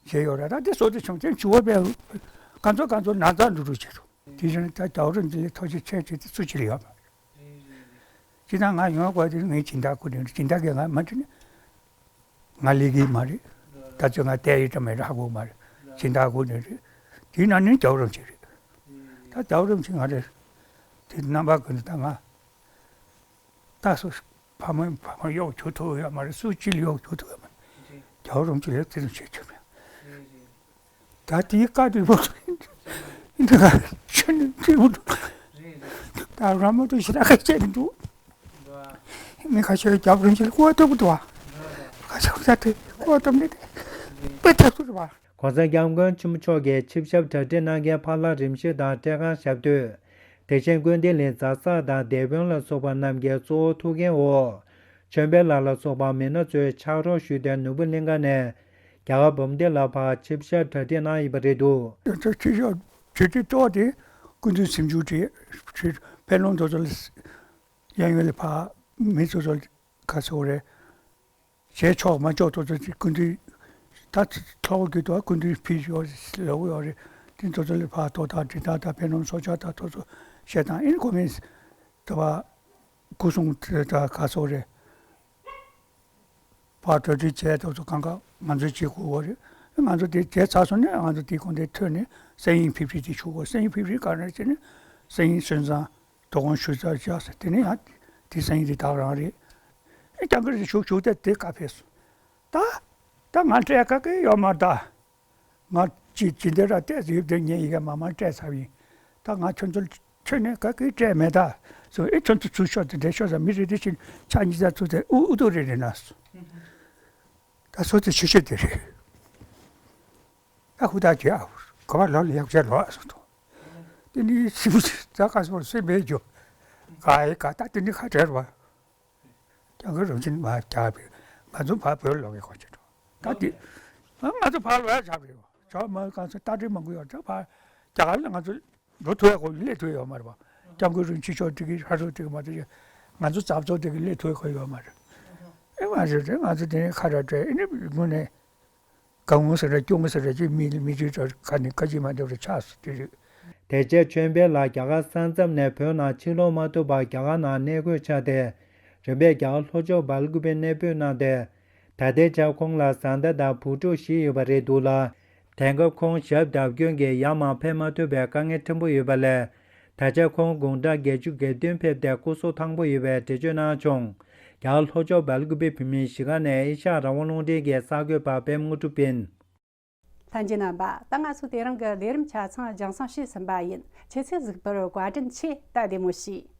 མཇལ་ཡོད་ར། ད་དེ་བསོད་བདེ་ཆེན་པོ་དེ་བྱུང་བ་པས་གང་ཚོ་གང་ཚོ་ན་ཚ་འགྲོ་འགྲོ་བྱེད་འགྲོ། དེ་བཞིན་ད་རྒྱལ་བ་རིན་པོ་ཆེ་ལས་ཐུགས་རྗེ་ཆེ་ཆེ་དེ་སུ་གཅིག་ལ་ཡོད་མ་རེད། སྤྱིར་བཏང་ང་ཡོང་དགོས་དེ་ངའི་སྦྱིན་བདག་སྐུ་ནས་སྦྱིན་བདག་གིས་ང་མ་དྲིས་ན་ང་ལས་ཀྱི་མ་རེད། ད་ཚོད་ང་བལྟས་ཡོད་དྲ་མེད་དྲ་ཧ་གོ་མ་རེད། སྦྱིན་བདག་སྐུ་ནས་རེད། དེའི་ནང་ནས་རྒྱལ་བ་རིན་པོ་ཆེ་རེད། ད་རྒྱལ་བ་རིན་པོ་ཆེ་ང་རེད། དེ་རྣམ་པ་ཀུན་ཏུ་ད་ང་ད་སུ་ཕ་མ་ཕ་མ་གཡོག་བྱུག་ཐུབ་ཡོད་མ་རེད། སུ་གཅིག་ལ་གཡོག་བྱུག་ཐུབ་ཡོད་མ་རེད། རྒྱལ་བ་རིན་པོ་ཆེ་ལས་དེ་ཙམ་བྱེད་ཆོག་མེད། ད་དེའི་བཀའ་དྲིན་པོ་འདི་ག་ཆོས་ནི་འབྲས་བུ་འདུག་ད་རང་མ་གཏོགས་ཞེ་དྲག་ག་བྱས་མི་འདུག་མི་ཁ་ཤས་རྒྱབ་རིམ་ཞིག་བཀོད་ཐུབ་འདུག་བ། ཁ་ཤས་ད་དེ་བཀོད་ཐུབ་ནི་དེ་དཔེ་ཐབས་སུ་རེད་བ། ༸གོང་ས་༸སྐྱབས་མགོན་ཆེན་པོ་མཆོག་གིས་ཆིབས་ཞབས་གྲ་སྒྲིག་གནང་མཁན་ཕ་བླ་རིམ་བཞི་དང་སྤྲེལ་ཁང་ཞབས་སྟོད། དེ་བཞིན་ཀུན་བདེ་གླིང་རྫ་ས་དང་སྡེ་དཔོན་ལ་སོགས་པ་རྣམས་ཀྱི་གཙོ་བོ་ཐུགས་འགན་འོག་ཆོས་འཕེལ་ལགས་ལ་སོགས་པ་མི་སྣ་ཚོས་ཕྱག་རོགས་ཞུས་ཏེ་ནོར་བུ་གླིང་ཁ་ནས་རྒྱ་གར་འབུམ་སྡེ་ལ་ཕར་ཆིབས་ཞབས་གྲ་སྒྲིག་གནང་ཡོད་པ་རེད་འདུག་ཆིབས་ཞབས་གྲ་སྒྲིག་གཙོ་བོ་དེ་སྐུ་མདུན་གཟིམ་ཆུང་གྲས་ཕེབས་ལུང་དེ་ཚོ་ལ་གཡས་གཡོན་ལ་ཕར་མི་ཚོ་ཚོ་ག་ཚོད་རེད། བྱས་ཆོག་མ་ཆོག་དེ་ཚོ་སྐུ་མདུན་ད་ཚོགས་ཀྱི་དུ་སྐུ་མདུན་ཕེབས་ཡོད་ལབ་ཡོད་རེད། དེ་ཚོ་ཚོ་ལ་ཕར་ཐོག་དང་དྲི་དང་ད་ཕེབས་ལུང་ཚོགས་བཅར་དང་དེ་ཚོ་བཤད་སྟངས་ཨིན་ཁོ་མིན་དེ་བ་སྐུ་སྲུང་དེ་ད་ག་ཚོད་རེད། ཕར་གྲ་སྒྲིག་བྱས་དེ་ཚོ་གང་ག་ང་ཚོས་བྱེད་དགོས་པ་རེད། ང་ཚོ་དེ་བྱས་ཚར་སོང་ནས་ང་ཚོ་དེ་ཁོང་དེ་ཐོན་ནས་སེ་ཡིན་ཕིབ་ཕིབ་དེ་ཞུ་དགོས། སེ་ཡིན་ཕིབ་ཕིབ་ག་རེ་བྱས་ནས་སེ་ཡིན་སོན་ཙང་དོ་དགོང་ཞུ་ཚར་བཞག་ཟེར། དེ་ནས་ཡང་དེ་སེ་ཡིན་དེ་དག་རང་རེད། ཨེ་ཀྱང་གི་རེད་ཞུགས་ཞུགས་དེ་དེ་ག་ཕེབས་སོང་། ད་ད་ང་སྤྲད་ག་གི་ཡོད་མ་རེད་ད། ང་ཅི་ཇི་འདྲ་ར་བལྟས་ཡོད་དེ་ངས་ཡི་གེ་མ་མ་སྤྲད་ཚར་ཡིན། ད་ང་ཁྱོད་ཚོ་ཁྱོད་ནས་ག་གི་སྤྲད་མེད་ད། སོ་ཨེ་ཁྱོད་ཚོ་ཚུར་ཤོག་དེ་འདྲ་ཤོག་ས་མི་རེ་རེ་བཞིན་ཕྱག་གཉིས་ས་ཚུགས་ཏེ་ཨུ་ཨུ་ཏུ་རེ་རེ་ན་སོ། ད་སོ་དེ་ཆུ་ཤོད་དེ་རེད། ད་ཧུ་ད་ཁྱོད་ཨ་ག་བ་ལོ་ལ་ཡག་བྱས་ལོ་ཨ་སོ་ཐོ། དེ་ནི་སི་བུ་ད་ག་སོ་སེ་བེ་ཇོ། ག་ཨེ་ག་ད་དེ་ནི་ཁ་བྲལ་བ། རྒྱ་གར་རང་བཞིན་མ་རྒྱག་པས་ང་ཚོ་ཕར་བོད་ལོག་གི་གོ་ཆེ་འགྲོ། ད་དེ་ང་ཚོ་ཕར་ལོག་ཡ་བྱ་བའི་ཇོ་མ་གང་ཚོ་ལྟ་གྲི་མང་པོ་ཡོད་ད་ཕར་རྒྱ་གར་ལ་ང་ཚོ་འགྲོ་ཐུབ་ཡ་གོ་སླེབས་ཐུབ་ཡོད་མ་རེད་པ། སྐྱབས་མགོན་རིན་ཆེན་མཆོག་དེ་གི་ཧ་རུ་དེ་གི་མ་དེ་ང་ཚོ་ཛབ་ཙོ་དེ་གི་སླེབས་ཐུབ་ཡ་གོ་ཡོད་མ་རེད། ཨེ་མ་རེད་རེད། ང་ཚོ་དེ་ནས་ཁ་ར་བྲལ་ཨེ་ནི་དངོས་གནས། གང་ངོ་ཟེར་ར་སྐྱོ་ངོ་ཟེར་ར་ཅིག་མི་མི་ཅིག་ཁ་ནས་ཁ་ཅིག་མ་འདེབས་ར་ཆགས་སུ་དེ་རེད། དེ་རྗེས་ཆོས་འཕེལ་ལགས་རྒྱ་གར་ས་མཚམས་ནས་བོད་ནང་ཕྱིར་ལོག་མ་ཐུབ་པར་རྒྱ་གར་ནང་གནས་འཁོད་ཆགས་ཏེ། རིམ་པས་རྒྱ་གར་ལྷོ་ཕྱོགས་སྦེལ་ཀུ་པེ་གནས་སྤོས་གནང་སྟེ། ད་ལྟའི་ཆར་ཁོང་ལ་བཟའ་ཟླ་དང་བུ་ཕྲུག་བཞི་ཡོད་པ་རེད་འདུག་ལ། དེང་སྐབས་ཁོང་ཞབས་བྲལ་སྐྱོན་གྱིས་ཡར་མར་ཕེབས་མ་ཐུབ་པའི་དཀའ་ངལ་ཕྲན་བུ་ཡོད་པ་ལས། ད་ཆ་ཁོང་དགུང་གྲངས་བརྒྱད་ཅུ་གྱ་བདུན་ཕེབས་ཏེ་སྐུ་གཟུགས་ཐང་པོ་ཡོད་པའི་འགྲེལ་བརྗོད་གནང་བྱུང་། རྒྱ་གར་ལྷོ་ཕྱོགས་སྦེལ་ཀུ་པེ་བོད་མིའི་གཞིས་ཀ་ནས་ཨེ་ཤ་ཡ་རང་དབང་རླུང་འཕྲིན་གྱི་གསར་འགོད་པ་པད་མ་དངོས་གྲུབ་ཡིན། ལྷན་རྒྱས་རྣམ་པ། ད་ང་ཚོ་དེ་རིང་གི་ལས་རིམ་ཆ་ཚང་རྒྱང་སྲིང་བྱས་ཟིན་པ་ཡིན། ཁྱེད་ཚོས་གཟིགས་པར་བཀའ་དྲིན་ཆེ། ད་བདེ་མོ་བྱོས།